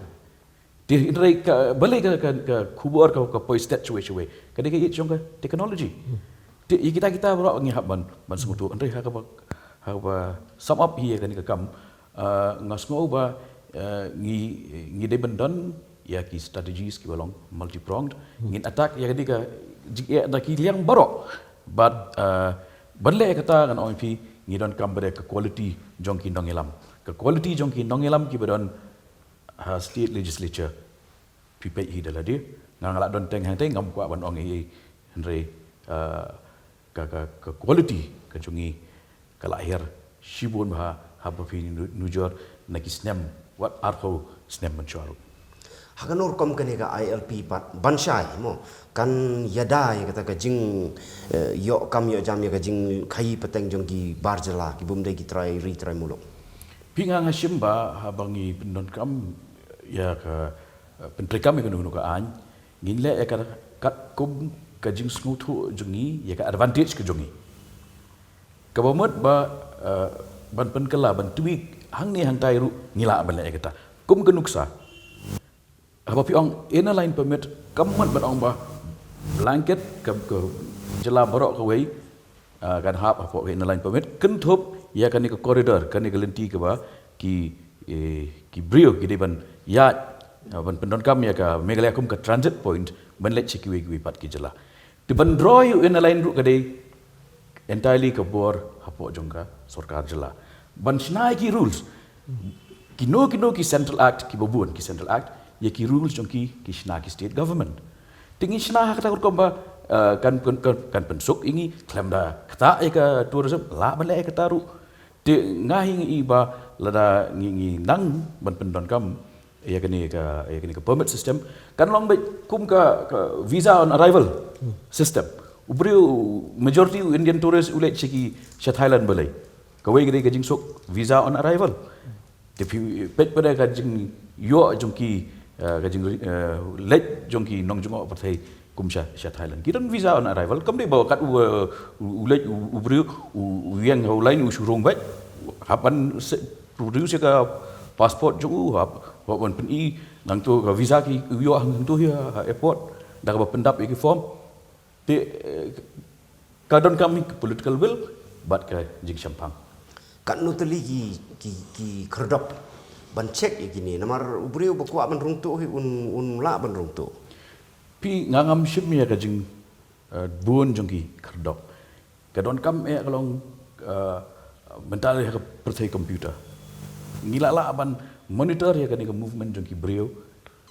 Te hynrei ka, balei ka, ka, ka khubor ka, ka poi stet shawei shawei? Ka dei ka ïeit jong ka technology. Te ïa kita kita baroh ngi hap ban, ban sngewthuh. Hynrei ha kaba, ha kaba sum up hi ïa kane ka kam, ah, nga sngew ba, ah, ngi, ngi dei ban don ïa ki strategies kiba long multi-pronged. Ngin attack ïa kane ka jingeh na ki liang baroh. Bad, ah, ban leh ïa kata ngan ong ïa phi, ngi donkam ba dei ka quality jong ki nongïalam. Ka quality jong ki nongïalam kiba don ha state legislature. Phi peit hi da lade, nga, nga lah don teng hangtei, ngam kwah ban ong ei ei, hynrei, ah, ka, ka, ka quality ka jong ngi ka la hiar shibun bha haba phi nu-, nujor na ki snem, wat arphew snem mynshuwa ruh. Ha kano rukom kane ka I L P pat ban shai mo, kan ïada ïa kata ka jing, eh, ïoh kam ïoh jam ïa ka jingkhaïi pateng jong ki bar jylla, ki bym dei ki trai ri trai muluk? Phi, nga, nga shim ba haba ngi pyndonkam ïa ka, eh, pyntreikam ïa kano kano ka aiñ, ngin leh ïa ka katkum ka jingsngewthuh jong ngi, ïa ka advantage ka jong ngi. Kaba mut ba, eh, ban pynkylla, ban tweak hangne hangtai ruh ngi lah ban leh ïa kata. Kum ka nuksa, haba phi ong Inner Line Permit, kam mut ban ong ba blanket ka, ka jylla baroh kawei, ah, kan hap hapoh ka Inner Line Permit, kynthup ïa kane ka corridor, kane ka lynti kaba ki, eh, ki briew ki dei ban ïaid, ah, ban pyndonkam ïa ka Meghalaya kum ka transit point ban leit sha kiwei kiwei pat ki jylla. Te ban draw ïa u Inner Line ruh ka dei entirely ka bor hapoh jong ka sorkar jylla. Ban shna ïa ki rules, kino kino ki Central Act, kiba bun ki Central Act, ïa ki rules jong ki, ki shna ki state government. Te ngi shna ha kata ka rukom ba, eh, kan, kan, kan, kan pynsuk ïa ngi khlem da ktah ïa ka tourism, lah ban leh ïa kata ruh. Te nga hi ngi i ba lada ngi, ngi nang ban pyndonkam ïa kane ka, ïa kane ka permit system, kan long beit kum ka, ka visa on arrival system. U briew, majority u Indian tourist u leit sha ki, sha Thailand balei? Kawei ka dei ka jingsuk visa on arrival. Te phi peit pat ka jingïoh jong ki, eh, ka jing, eh, leit jong ki nongjngoh pyrthei kum sha, sha Thailand. Ki don visa on arrival, kam dei ba kat u, eh, u, u leit u, u briew, u, u ïeng ha u line u shu rung beit. Hap ban se, produce ka passport jong u, hap, hap ban pyni, nangto ka visa ki ïoh hangto hi ha airport, da kaba pyndap ïa ki form. Te, eh, ka donkam hi ka political will bad ka jingshemphang. Katno tylli ki, ki, ki khyrdop ban check ïa kine, namar u briew ba kwah ban rung tuh hi un, un lah ban rung tuh. Phi, nga ngam shim ïa ka jing, eh, bun jong ki khyrdop. Ka donkam eh ka long, eh, mynta ïa ka pyrthei computer. Ngi lah lah ban monitor ïa kane ka movement jong ki briew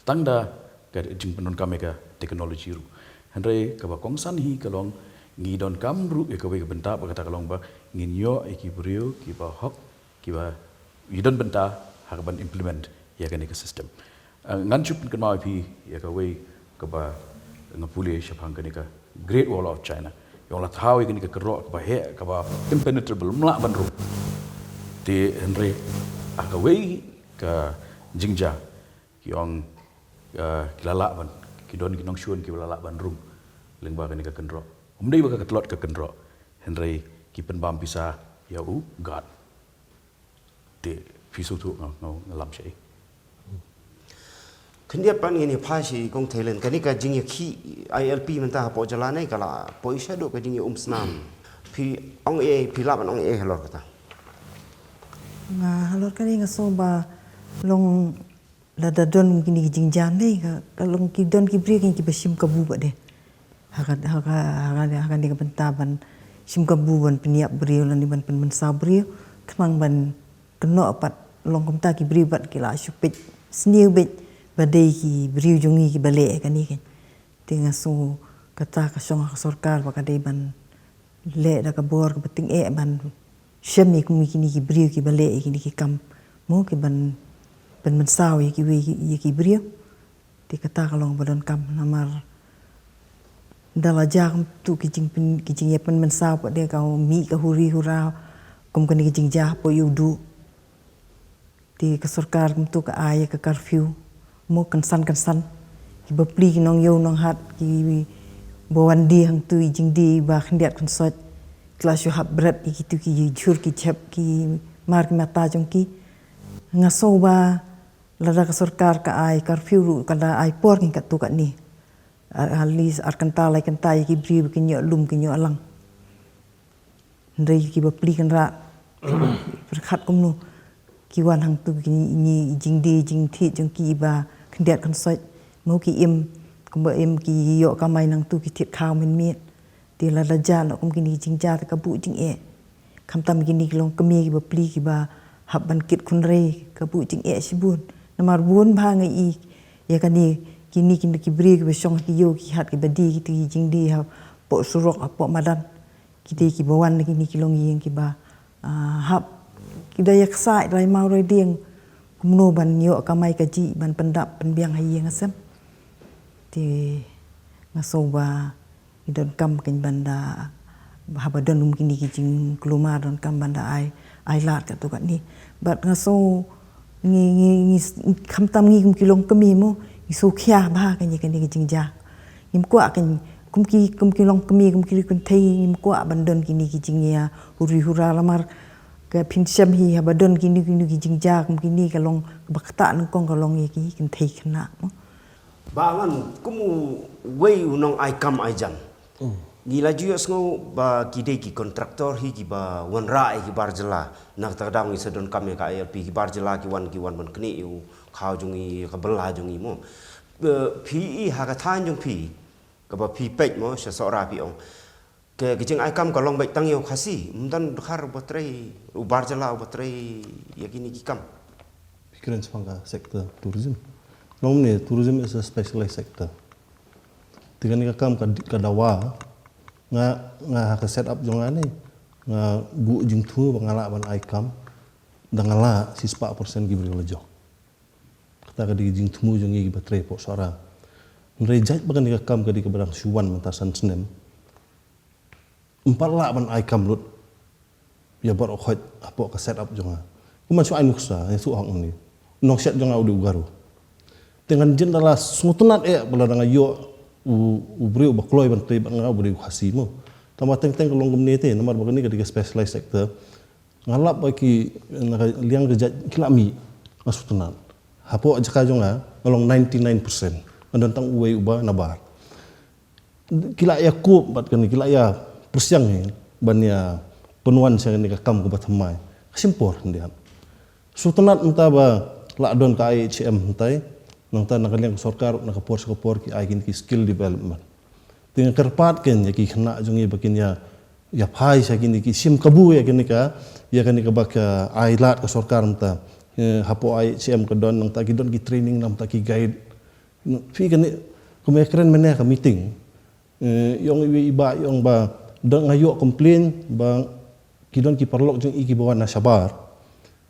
tang da ka jingpyndonkam ïa ka technology ruh. Hynrei kaba kongsan hi ka long ngi donkam ruh ïa kawei ka bynta ba kata ka long ba ngin ïoh ïa ki briew kiba hok, kiba ïadon bynta ha kaban implement ïa kane ka system. Ah, ngan shu pynkynmaw ïa phi ïa kawei kaba nga pule shaphang kane ka Great Wall of China. Ïong la thaw ïa kane ka kynroh kaba heh, kaba impenetrable, ym lah ban rung. Te hynrei ha kawei ka jingjia ki ong, ah, ki la lah ban, ki don ki nongshun kiba la lah ban rung lyngba kane ka kynroh. Ym dei ba ka tlot ka kynroh, hynrei ki pynbam pisa ïa u guard. Te phi sngewthuh nga, nga, nga lam shaei. Khyndiat pat ngin ïa phai sha i Kong Thailand, kane ka jingïakhih I L P mynta hapoh jylla ne ka la poi shaduh ka jingïaumsnam. Phi ong ei, phi lah ban ong ei halor kata? Nga halor kane nga sngew ba long lada don kine ki jingjia ne ka, ka long ki don ki briew kiba shim kabu bad de. Ha ka, ha ka, ha ka, ha kane ka bynta ban shim kabu ban pynïap briew lane ban pynmynsaw briew, khnang ban kynnoh pat long kumta ki briew bad ki la shu peit sniew beit ba dei ki briew jong ngi kiba leh kane kan. Te nga sngew kata ka shong ha ka sorkar ba ka dei ban leh da ka bor kaba tyngeh ban shem ïa kine ki briew kiba leh ïa kine ki kam mo, kiban pynmynsaw ïa kiwei ïa ki briew. Te kata ka long ba donkam namar da la jia kumtu ki jingpyn, ki jingïapynmynsaw pat de ka mih ka huri hura kum kane ki jingjia hapoh ïa u duh. Te ka sorkar kumtu ka ai ïa ka curfew mo, kynsan kynsan. Kiba plie ki nongïew nonghat kiba wan die hangtu i jingdie ba khyndiat khynsoit, ki la shu hap bret ïa kitu ki jhur ki jhep ki mar ki mata jong ki. Nga sngew ba lada ka sorkar ka ai curfew ruh ka da ai por kin katto katne. At least ar kynta lai kynta ïa ki briew ba kin ïoh lum kin ïoh lang. Hynrei kiba plie kynrad, pyrkhat kumno ki wan hangtu ki ngi jingdie jingthied jong ki ba khyndiat khynsoit, mo ki im kumba im, ki ïoh kamai nangtu ki thied khaw mynmiet. Te lada jia noh kum kine ki jingjia te ka buh jingeh. Khamtam kine ki longkmie kiba plie kiba hap ban kit khun rei ka buh jingeh shibun. Namar bun bha nga i ïa kane, kine ki briew kiba shong ha ki ïew ki hat kiba die kiti ki jingdie hapoh surok hapoh madan. Ki dei kiba wan na kine ki longïing kiba, ah, hap ki da ïa ksaid rai maw rai dieng kumno ban ïoh kamai kajih ban pyndap pynbiang ha ïing ha sem. Te nga sngew ba ki donkam kin ban da, haba don kum kine ki jingkulmar donkam ban da ai, ai lad katto katne. Bad nga sngew ngi, ngi, ngi, khamtam ngi kum ki longkmie mo, ngi sngewkhia bha kane, kane ka jingjia. Ngim kwah kan, kum ki, kum ki longkmie, kum ki riew kynthei, ngim kwah ban don kine ki jingïa huri hura lamar ka phin shem hi haba don kine, kine ki jingjia kum kine ka long kaba ktah nyngkong ka long ïa ki kynthei khynnah mo. Ba ngan kum uwei u nong ai kam ai jam. Ngi la ju ïohsngew ba ki dei ki kontraktor hi kiba wanrah ïa ki bar jylla. Na kata ka daw ngi sa donkam ïa ka I L P, ki bar jylla ki wan, ki wan ban knieh ïa u khaw jong ngi, ka bylla jong ngi mo. Eh, phi i ha ka thaiñ jong phi kaba phi peit mo sha Sohra phi ong ka, ka jingai kam ka long beit tang ïa u Khasi, ym don dkhar uba trei, u bar jylla uba trei ïa kine ki kam. Phi kren shaphang ka sector tourism. Long ne, tourism is a specialized sector. Te kane ka kam ka, ka dawa nga, nga ha ka set up jong nga ne nga buh jingthmu ba nga lah ban ai kam da nga lah shispah percent ki briew la jong. Kata ka dei ka jingthmu jong ngi kiba trei hapoh Sohra. Hynrei jait ba kane ka kam ka dei kaba dang shu wan mynta san snem, ym pat lah ban ai kam lut ïa baroh khoit hapoh ka set up jong nga. Kumba shu ai nuksa ïa shu hok ngi, nongshet jong nga u dei u Garo. Te ngan jin da la sngewtynnat eh ba lada nga ïoh u, u briew ba kloi ban trei bad nga uba dei u Khasi mo. Tangba teng teng ka long kumne te namar ba kane ka dei ka specialized sector. Nga lap ba ki na ka liang ka jait ki la mih, nga sngewtynnat. Hapoh jaka jong nga nga long ninety nine percent, nga don tang uwei uba nabar. Ki la ïa kup bad kane, ki la ïa pyrshang hi ban ïa pynwan sha kane ka kam kaba thymmai. Ka shim por khyndiat. Sngewtynnat mynta ba la don ka I H M mynta, nangta na ka liang ka sorkar na ka por sha ka por ki ai kine ki skill development. Te nga kyrpad kein ïa ki khynnah jong ngi ba kin ïa, ïa phai sha kine ki, shim kabu ïa kine ka, ïa kane kaba ka ai lad ka sorkar mynta. Eh, hapoh I H M ka don, nangta ki don ki training, nangta ki guide. Phi kane, kumne kren mynne ka meeting. Eh, ïong iwei i bah, ïong ba, dang nga ïoh complain ba ki don ki paralok jong i kiba wan na shabar.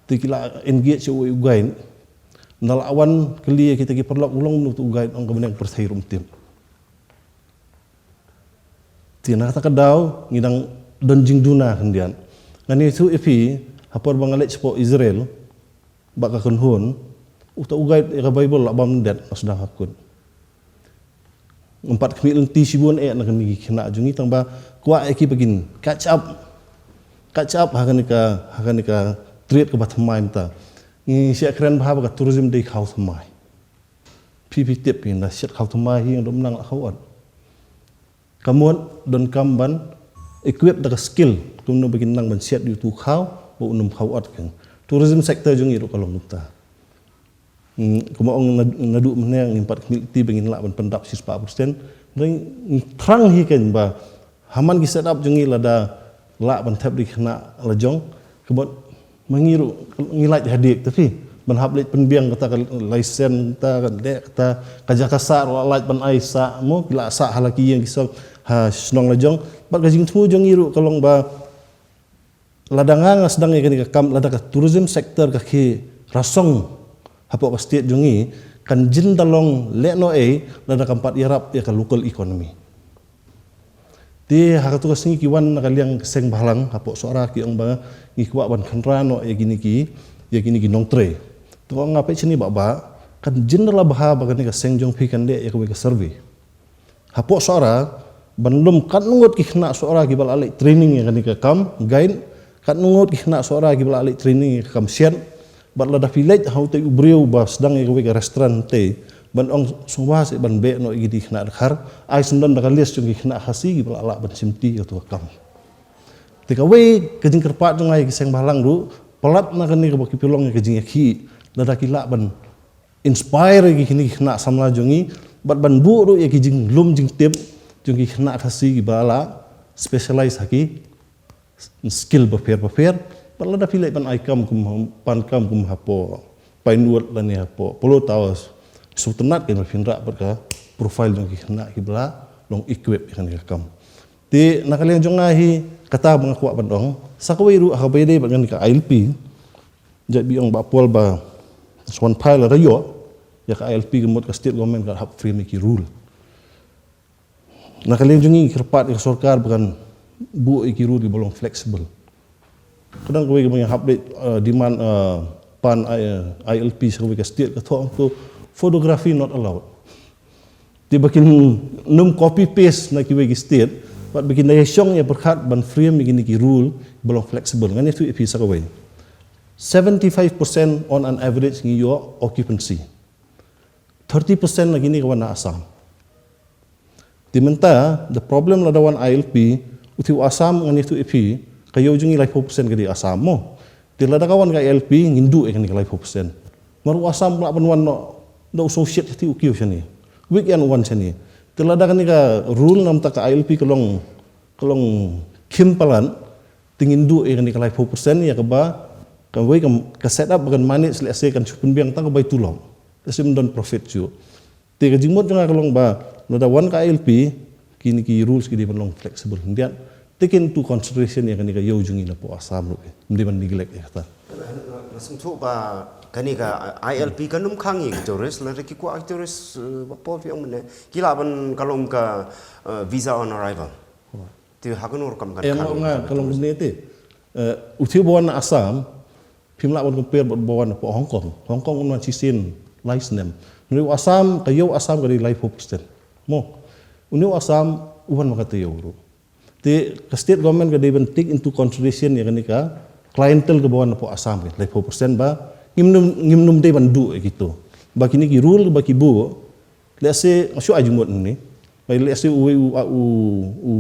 Te ki la engage ïa uwei u guide. Nda la wan kylli ïa kita ki paralok, u long mano utu u guide, ong ka bneng pyrthei ruh ym tip. Te na kata ka daw ngi dang don jingduna khyndiat. Ngan ïathuh ïa phi, ha por ba nga leit shapoh Israel, ba ka kynhun, uta u guide ïa ka Bible la bam lyndet, nga sdang ha kut. Ngam pat khmih lynti shibun eh na kine ki khynnah jong ngi, tang ba kwah ïa ki ba kin catch up. Catch up ha kane ka, ha kane ka trade kaba thymmai mynta. Ngi shah kren bha ba ka tourism dei khaw thymmai. Phi phi tip phi, nda shet khaw thymmai hi, ngam dom nang la khaw ot. Ka mut donkam ban equip da ka skill kumno ba kin nang ban shet ïa utu u khaw ba un ym khaw ot. Ka tourism sector jong ngi ruh ka long kumta. Hmm, kumba ong na, naduh mynne ngim pat khmih lynti ba ngin lah ban pyndap shispah percent. Ngi thrang hi kein ba ha man ki set up jong ngi lada lah ban thep da ki khynnah la jong, ka mut ma ngi ruh ngi lait hadik te phi ban hap leit pynbiang kata ka license, kata ka dei kata ka jaka sah ruh la lait ban ai sah, mo, ki la sah ha la ki ïing ki song ha shnong la jong. Bad ka jingthmu jong ngi ruh ka long ba lada nga nga sdang ïa kane ka kam, lada ka tourism sector ka khie rasong hapoh ka state jong ngi, kan jin da long lehnohei lada kam pat ïarap ïa ka local economy. Te ha katu ka sngi ki wan na ka liang ka seng bhalang hapoh Sohra ki ong ba ngi kwah ban kynra noh ïa kine ki, ïa kine ki nongtrei. Te nga ong, nga peit shane bah bah, kan jin da la bha ba kane ka seng jong phi kan leh ïa kawei ka survey hapoh Sohra, ban lum katno ngut ki khynnah Sohra kiba la leit training ïa kane ka kam guide, katno ngut ki khynnah Sohra kiba la leit training ïa ka kam shet. Bad lada phi leit ha utei u briew ba sdang ïa kawei ka restaurant te, ban ong sngewbha seh ban beh noh ïa kine ki khynnah dkhar, ai sngewdon da ka list jong ki khynnah Khasi kiba la lah ban shim ti ïa katu ka kam. Te kawei ka jingkyrpad jong nga ïa ki seng bhalang ruh, palat na kane kaba ki pynlong ïa ka jingïakhih, lada ki lah ban inspire ïa kine ki khynnah samla jong ngi bad ban buh ruh ïa ki jinglum jingtip jong ki khynnah Khasi kiba la specialize ha ki skill bapher bapher. Bad lada phi leit ban ai kam kum ha, pan kam kum hapoh Pinewood lane hapoh Polo Towers, sngewtynnat kein ba phin rah bad ka profile jong ki khynnah kiba la long equip ïa kane ka kam. Te na ka liang jong nga hi, kata ba nga kwah ban ong, sa kawei ruh ha kaba ïadei bad kane ka I L P. Jait ba ong Bah Paul ba sa wan phai lada ïoh ïa ka I L P, ka mut ka state government ka hap frame ïa ki rule. Na ka liang jong ngi ngi kyrpad ïa ka sorkar ba kan buh ïa ki rule kiba long flexible. Ka don kawei kaba ngi hap leit, uh, demand, uh, pan, uh, I L P sha kawei ka state, ka thoh hangto photography not allowed. Te ba kin nym copy paste na kiwei ki state, bad ba kin da ïashong ïa pyrkhat ban frame ïa kine ki rule ba long flexible. Ngan ïathuh ïa phi sa kawei. Seventy-five percent on an average ngi ïoh occupancy. Thirty percent na kine ka wan na Assam. Te mynta, the problem lada wan I L P, uti u Assam ngan ïathuh ïa phi, ka ïew jong ngi laiphew percent ka dei Assam mo. Te lada ka wan ka I L P, ngin duh ïa kane ka laiphew percent. Namar u Assam lah ban wan noh, da u sngewshiat shatei u kiew shane. Weekend u wan shane. Te lada kane ka rule namar ka I L P ka long, ka long khim palat, te ngin duh ïa kane ka laiphew percent ïa kaba, kawei ka, ka set up ba kan manage, lehse kan shu pynbiang tang ka bai tulop. Lehse ym don profit shuh. Te ka jingmut jong nga ka long ba, lada wan ka I L P, kine ki rules ki dei ban long flexible khyndiat. Take into consideration ïa kane ka ïew jong ngi na poh Assam ruh. Ym dei ban neglect ïa kata. Nga sngewthuh ba kane ka I L P kan ym khang ïa ki tourist, lada ki kwah ki tourist, eh, Bah Paul, phi ong mynne, ki lah ban, ka long ka, eh, visa on arrival. Te ha kano rukom kan khang ïa ki tourist? Em, nga ka long kumne te. Eh, uti ba wan na Assam, phim lah ban compare bad ba wan na poh Hong Kong. Hong Kong un wan shisien lai snem. Une u Assam, ka ïew Assam ka dei laiphew percent. Mo. Une u Assam u wan ma kata ka ïew ruh. Te ka state government ka dei ban take into consideration ïa kane ka clientele kaba wan na poh Assam ka, laiphew percent ba ngim nym, ngim nym dei ban duh ïa kito. Ba kine ki rule ba ki buh, lehse, nga shu ai jingmut hangne. Bai lehse uwei u, u, u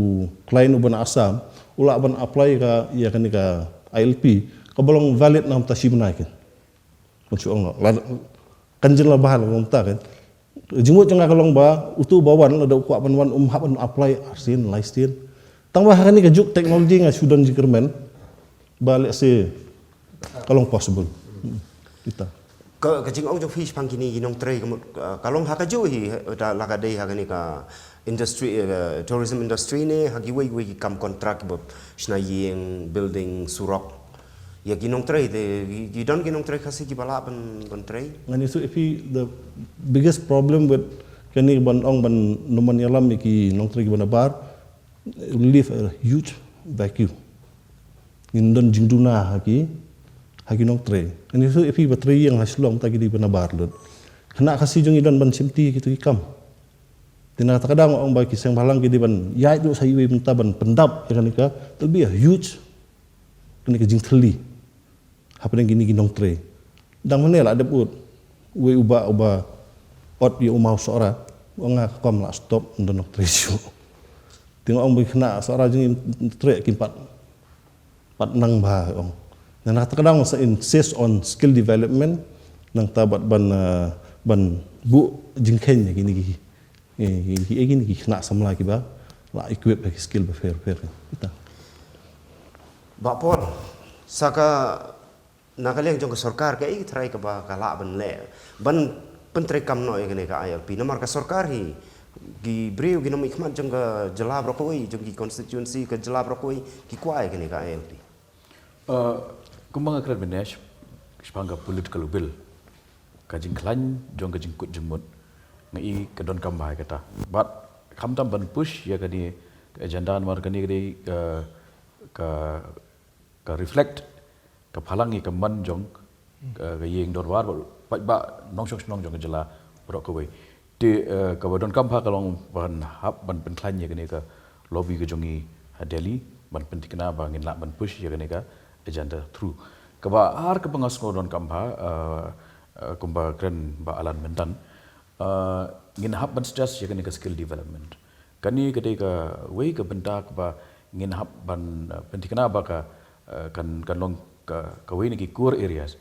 client uba na Assam u lah ban apply ka, ïa kane ka I L P, kaba long valid na kumta shi bnai kein. Kan shu ong noh. Lada, kan jin la bha la kumta kein. Jingmut jong nga ka long ba, utu ba wan, lada u kwah ban wan, um hap ban apply arsien, lai sien. Tang ba ha kane ka juk technology nga shu don jingkyrmen ba lehse ka long possible. Hmm. Kita. Ka, ka jingong jong phi shaphang kine ki nongtrei ka mut, uh, ka long ha kajuh hi, uh, da la ka dei ha kane ka industry, uh, tourism industry ne ha kiwei kiwei ki kam contract ba shna ïing, building, surok. Ïa ki nongtrei te, ki, ki don ki nongtrei Khasi kiba lah ban, ban trei. Ngan ïathuh ïa phi, the biggest problem with kane ban ong ban nym ban ïalam ïa ki nongtrei kiba nabar, leave a huge vacuum. Ngin don jingduna ha ki, ha ki nongtrei. Ngan ïathuh ïa phi, ba trei ïing ha Shillong mynta ki dei ba nabar lut. Khynnah Khasi jong ngi don ban shimti ïa kito ki kam. Te na kata ka daw nga ong ba ki seng bhalang ki dei ban ïaid ruh sa iwei mynta ban pyndap ïa kane ka, there'll be a huge, kane ka jingthylli hapdeng kine ki nongtrei. Dang mynne la dep ut, uwei u bah uba ot ïa u maw Sohra, u ong nga ka kam la stop, ym don nongtrei shuh. Te nga ong ba ki khynnah Sohra jong ngi trei kim pat, pat nang bha, ong. Na kata ka daw nga sa insist on skill development, nangta bad ban, uh, ban buh jingkheiñ ïa kine ki, eh, ki, ki, kine ki khynnah samla kiba la equip ha ki skill bapher bapher. Kita. Bah Paul, sa ka, na ka liang jong ka sorkar, kaei ka trai kaba ka lah ban leh ban pyntreikam noh ïa kane ka I L P? Namar ka sorkar hi ki briew ki nongmihkhmat jong ka jylla baroh kawei, jong ki constituency ka jylla baroh kawei ki kwah ïa kane ka I L P. Uh, kumba nga kren mynne, shaphang ka political will, ka jingkhlaiñ jong ka jingkut jingmut, nga i ka donkam bha ïa kata. But khamtam ban push ïa kane ka agenda, namar kane ka dei ka, ka, ka reflect, ka phalang ïa ka mon jong ka, ka ïing dorbar, bad paidbah nongshong shnong jong ka jylla baroh kawei. Te, eh, kaba donkam bha ka long ban hap ban pynkhlaiñ ïa kane ka lobby ka jong ngi ha Delhi, ban pynthikna ba ngin lah ban push ïa kane ka agenda through. Kaba ar kaba nga sngew donkam bha, eh, eh, kumba kren Bah Alan mynta, eh, ngin hap ban stress ïa kane ka skill development. Kane ka dei kawei ka bynta kaba ngin hap ban, eh, pynthikna ba ka, eh, kan, kan long ka, kawei na ki core areas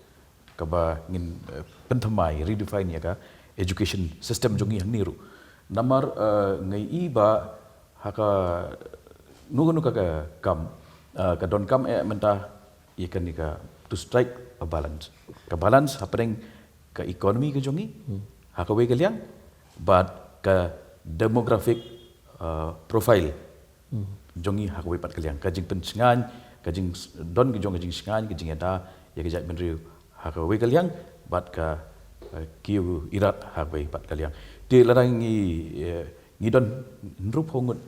kaba ngin, eh, pynthymmai, redefine ïa ka education system jong ngi hangne ruh. Namar, eh, nga i ba ha kano kano ka, ka kam, eh, ka donkam eh mynta ïa kane ka to strike a balance. Ka balance hapdeng ka economy ka jong ngi, hmm, ha kawei ka liang, bad ka demographic, uh, profile, hmm, jong ngi ha kawei pat ka liang. Ka jingpynshngaiñ, ka jingdon ka jong ka jingshngaiñ, ka jingïada ïa ka jaitbynriew ha kawei ka liang, bad ka, uh, kiew irat ha kawei pat ka liang. Te lada ngi, eh, ngi don hynriewphew ngut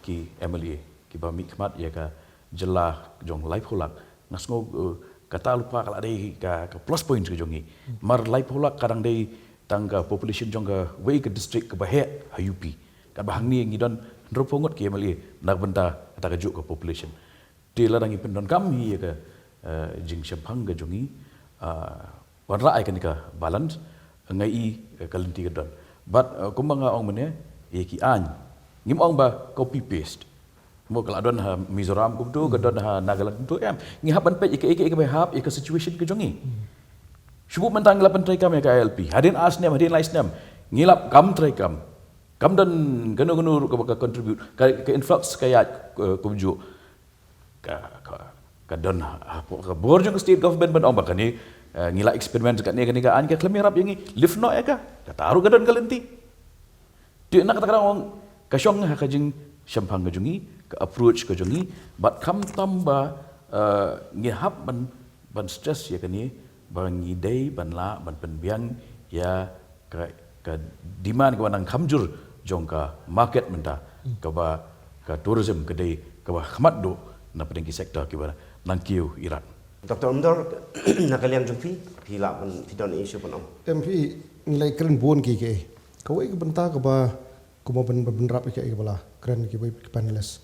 ki M L A kiba mihkhmat ïa ka jylla jong laiphew lak, nga sngew, eh, kata lypa ka la dei ka, ka plus point ka jong ngi. Mar laiphew lak ka dang dei tang ka population jong kawei ka district kaba heh ha U P. Katba hangne ngi don hynriewphew ngut ki M L A na ka bynta kata kajuh ka population. Te lada ngi pyndonkam hi ïa ka, eh, jingshemphang ka jong ngi, ah, wanrah ïa kane ka balance, nga i, eh, ka lynti ka don. But, eh, kumba nga ong mynne, ïa ki aiñ, ngim ong ba copy paste. Mo ka la don ha Mizoram kumto, ka don ha Nagaland kumto, em. Ngi hap ban peit ïa ka, ïa ka, ïa ka, ba hap ïa ka situation ka jong ngi. Shu buh mynta ngi la pyntreikam ïa ka I L P. Hadien ar snem, hadien lai snem, ngi la kam treikam. Kam don kano kano ruh kaba ka contribute, ka, ka influx ka ïaid, eh, kumjuh. Ka, ka, ka don ha, ha, ka bor jong ka state government ban ong ba kane, eh, ngi la experiment katne kane ka aiñ, ka khlem ïarap ïa ngi, lift noh ïa ka. Kata ruh ka don ka lynti. Te na kata ka daw ong, ka shong ha ka jingshemphang ka jong ngi, ka approach ka jong ngi, bad khamtam ba, eh, ngi hap ban, ban stress ïa kane, ba ngi dei ban lah ban pynbiang ïa ka, ka demand kaba nang kham jur jong ka market mynta, hmm, kaba ka tourism ka dei kaba khmat duh na pdeng ki sector kiba nang kiew irat. Doctor Umdor, na ka liang jong phi, phi lah ban, phi don issue ban ong? Em phi, ngi la kren bun ki, ki. Kawei ka bynta kaba kumba ban, ban, ban rap ïa ka, ïa kaba la kren kiwei ki panelist.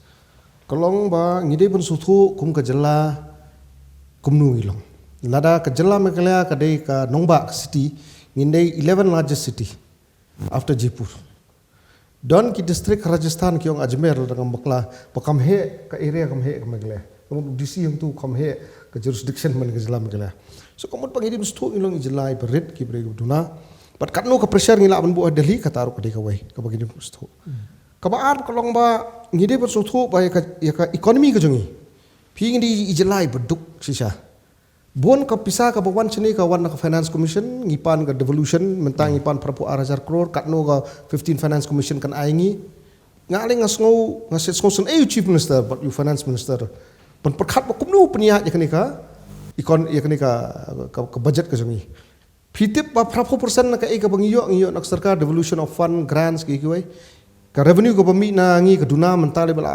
Ka long ba ngi dei ban sngewthuh kum ka jylla kumno ngi long. Lada ka jylla Meghalaya ka dei ka nongbah ka city, ngin dei eleven largest city after Jaipur. Don ki district Rajasthan ki ong Ajmer lada ngam bakla, ba kam heh ka area kam heh ka Meghalaya. Ka mut D C hangtu kam heh ka jurisdiction man ka jylla Meghalaya. So ka mut ba ngi dei ban sngewthuh ngi long i jylla iba rit, ki briew kiba duna. Bad katno ka pressure ngi lah ban buh ha Delhi, kata ruh ka dei kawei kaba ngi dei ban sngewthuh. Kaba ar ka long ba ngi dei ban sngewthuh ba ïa ka, ïa ka economy ka jong ngi. Phi, ngi dei i jylla iba duk shisha. Bun ka pisa kaba wan shane ka wan na ka Finance Commission, ngi pan ka devolution, mynta ngi pan phra phew ar hajar klur, katno ka fifteen Finance Commission kan ai ngi. Nga leh nga sngew, nga sngew sngewsih ïa u Chief Minister bad ïa u Finance Minister ban pyrkhat ba kumno pynïaid ïa kane ka, ïa kane ka, ka, ka budget ka jong ngi. Phi tip ba phra phew percent na kaei kaba ngi ïoh, ngi ïoh na ka sorkar, devolution of fund, grants, kiei kiwei. Ka revenue kaba mih na ngi ka duna mynta leh ba la,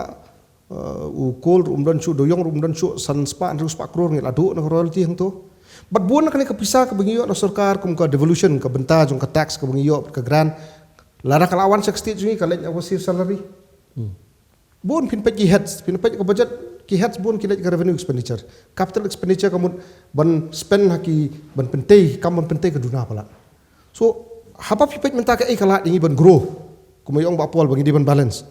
uh, u Kol ruh um don shuh, Dewïong ruh um don shuh, san spah hynriew spah klur ngi la duh na ka royalty hangto. Bad bun na kane ka pisa kaba ngi ïoh na sorkar kum ka devolution, ka bynta jong ka tax kaba ngi ïoh, ka grant, lada ka la wan sha ka state jong ngi ka leit na ka salary. Bun phin peit ki heads, phin peit ka budget, ki heads bun ki leit ka revenue expenditure. Capital expenditure ka mut ban spend ha ki, ban pyntei, kam ban pyntei ka duna palat. So haba phi peit mynta kaei ka lad ïa ngi ban grow, kum ïa ong Bah Paul ba ngi dei ban balance.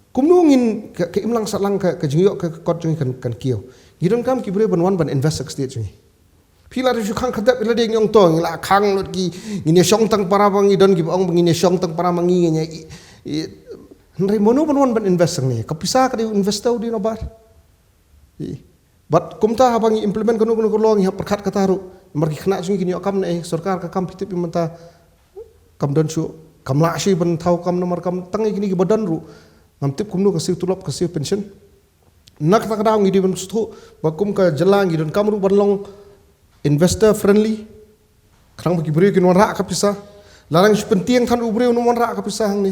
Kumno ngin ka, ka imlang sahlang ka, ka jingïoh ka, ka kot jong ngi kan, kan kiew. Ngi donkam ki briew ban wan ban invest ha ka state jong ngi. Phi la ri shu khang khyrdep, ila dei ngi ong to, ngi la khang lut ki, ngin ïa shong tang para ba ngi don, kiba ong ba ngin ïa shong tang para ma ngi, ngin ïa i, i, hynrei mano ban wan ban invest hangne? Ka pisa ka dei u investor u dei u nabar. I. Bad kumta haba ngi implement kano kano ka law ngi hap pyrkhat kata ruh. Namar ki khynnah jong ngi kin ïoh kam ne, sorkar ka kam phi tip mynta kam don shuh, kam lah shuh ban thaw kam namar kam tang ïa kine kiba don ruh. Ngam tip kumno ka siew tulop, ka siew pension. Na kata ka daw ngi dei ban sngewthuh ba kum ka jylla ngi donkam ruh ban long investor friendly. Khnang ba ki briew kin wanrah ka pisa. Lada ngi shu pyntieng than u briew un wanrah ka pisa hangne.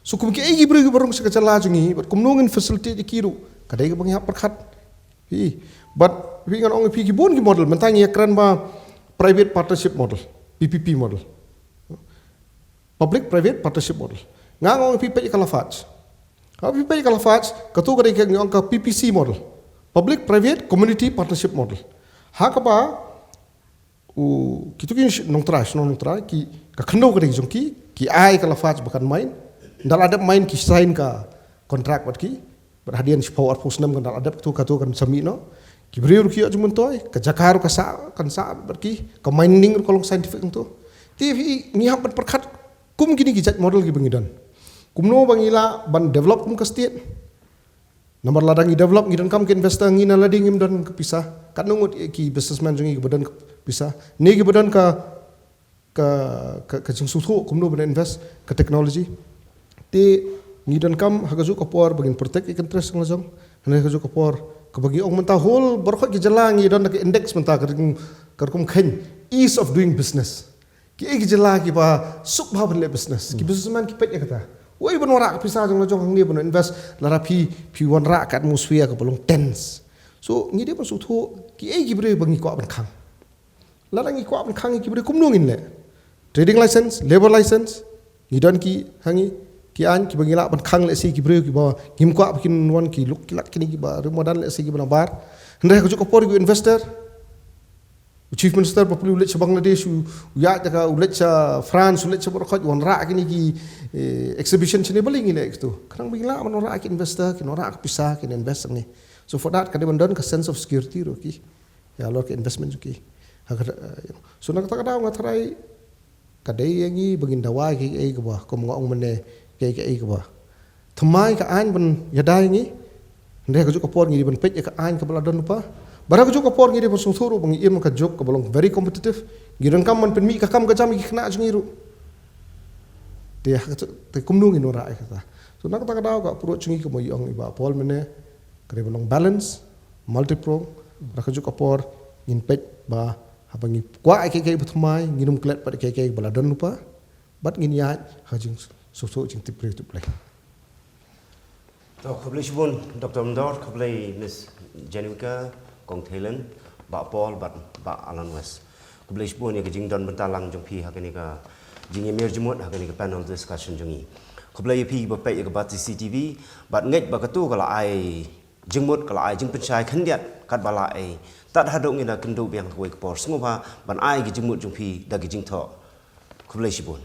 So kum kiei ki briew kiba rung sha ka jylla jong ngi, bad kumno ngin facilitate ïa ki ruh, ka dei kaba ngi hap pyrkhat. Phi, bad phi, ngan ong ïa phi, ki bun ki model, mynta ngi ïakren ba private partnership model, P P P model. Public private partnership model. Nga ong ïa phi, peit ïa ka Lafarge. Haba phi peit ïa ka Lafarge, kato ka dei ka ngi ong ka P P C model. Public private community partnership model. Ha kaba u, kito ki nongtrai, shnong nongtrai, ki, ka khyndew ka dei jong ki, ki ai ka Lafarge ba kan mine. Ynda la dep mine ki sign ka contract bad ki. Bad hadien shiphew arphew snem kan da la dep, kato, kato kan sa mih noh. Ki briew ruh ki ïoh jingmyntoi, ka jaka ruh ka sah, kan sah bad ki, ka mining ruh ka long scientific hangto. Te phi, ngi hap ban pyrkhat kum kine ki jait model kiba ngi don. Kumno ba ngi lah ban develop kum ka state. Namar lada ngi develop ngi donkam ka investor, ngi na lade ngim don ka pisa. Katno ngut ki businessman jong ngi kiba don ka pisa, ne kiba don ka, ka, ka, ka jingsngewthuh kumno ban invest ka technology. Te ngi donkam ha kajuh ka por ba ngin protect ïa ka interest jong la jong. Hynrei ha kajuh ka por, kaba ngi ong mynta whole baroh ki jylla ngi don da ka index mynta ka kum, ka kum kheiñ ease of doing business. Kiei ki jylla kiba suk bha ban leh business, ki businessman ki peit ïa kata. Wei ban wanrah ka pisa jong la jong hangne ban invest, lada phi, phi wanrah ka atmosphere kaba long tense. So ngi dei ban sngewthuh kiei ki briew ba ngi kwah ban khang. Lada ngi kwah ban khang ïa ki briew, kumno ngin leh? Trading license, labour license, ngi don ki ha ngi, ki aiñ kiba ngi lah ban khang lehse ki briew kiba ngim kwah ba kin wan, ki luk ki lak kine kiba riewmadan lehse kiba nabar. Hynrei ha kajuh ka por ïa u investor, u Chief Minister bapli u leit sha Bangladesh, u, u ïaid da ka, u leit sha France, u leit sha baroh khoit, u wanrah kine ki, eh, exhibition shane, balei ngi leh kito? Khnang ba ngi lah ban wanrah ki investor, kin wanrah ka pisa, kin invest hangne. So for that ka dei ban don ka sense of security ruh ki, ïa halor ka investment jong ki. Ha ka, eh, so na kata ka daw nga tharai ka dei ïa ngi ba ngin dawa ïa kiei kiei kiba, kum nga ong mynne, kiei kiei kiba thymmai ka aiñ ban ïada ïa ngi. Hynrei ha kajuh ka por ngi dei ban peit ïa ka aiñ kaba la don lypa. Bad ha kajuh ka por ngi dei ban sngewthuh ruh ba ngi im ha ka juk kaba long very competitive. Ngi donkam ban pynmih ka kam ka jam ïa ki khynnah jong ngi ruh. Te ha kajuh, te kumno ngin wanrah ïa kata? So na kata ka daw ka approach jong ngi, kumba ong i Bah Paul mynne, ka dei ban long balance, multipronged. Bad ha kajuh ka por ngin peit ba haba ngi kwah ïa kiei kiei ba thymmai, ngin ym klet pat ïa kiei kiei ba la don lypa. Bad ngin ïaid ha ka jingsngewthuh jingtip briew tip Blei. To, khublei shibun Doctor Myndor, khublei Miss Jennifer, Kong Thailand, Bah Paul bad Bah Alan West. Khublei shibun ïa ka jingdon bynta lang jong phi ha kane ka jingïamir jingmut ha kane ka panel discussion jong ngi. Khublei ïa phi ba peit ïa ka Batesi TV, bad ngeit ba kato ka la ai jingmut, ka la ai jingpynshai khyndiat katba la ai. Tad haduh ngin da kynduh biang ha kawei ka por, sngewbha ban ai ka jingmut jong phi da ka jingthoh. Khublei shibun.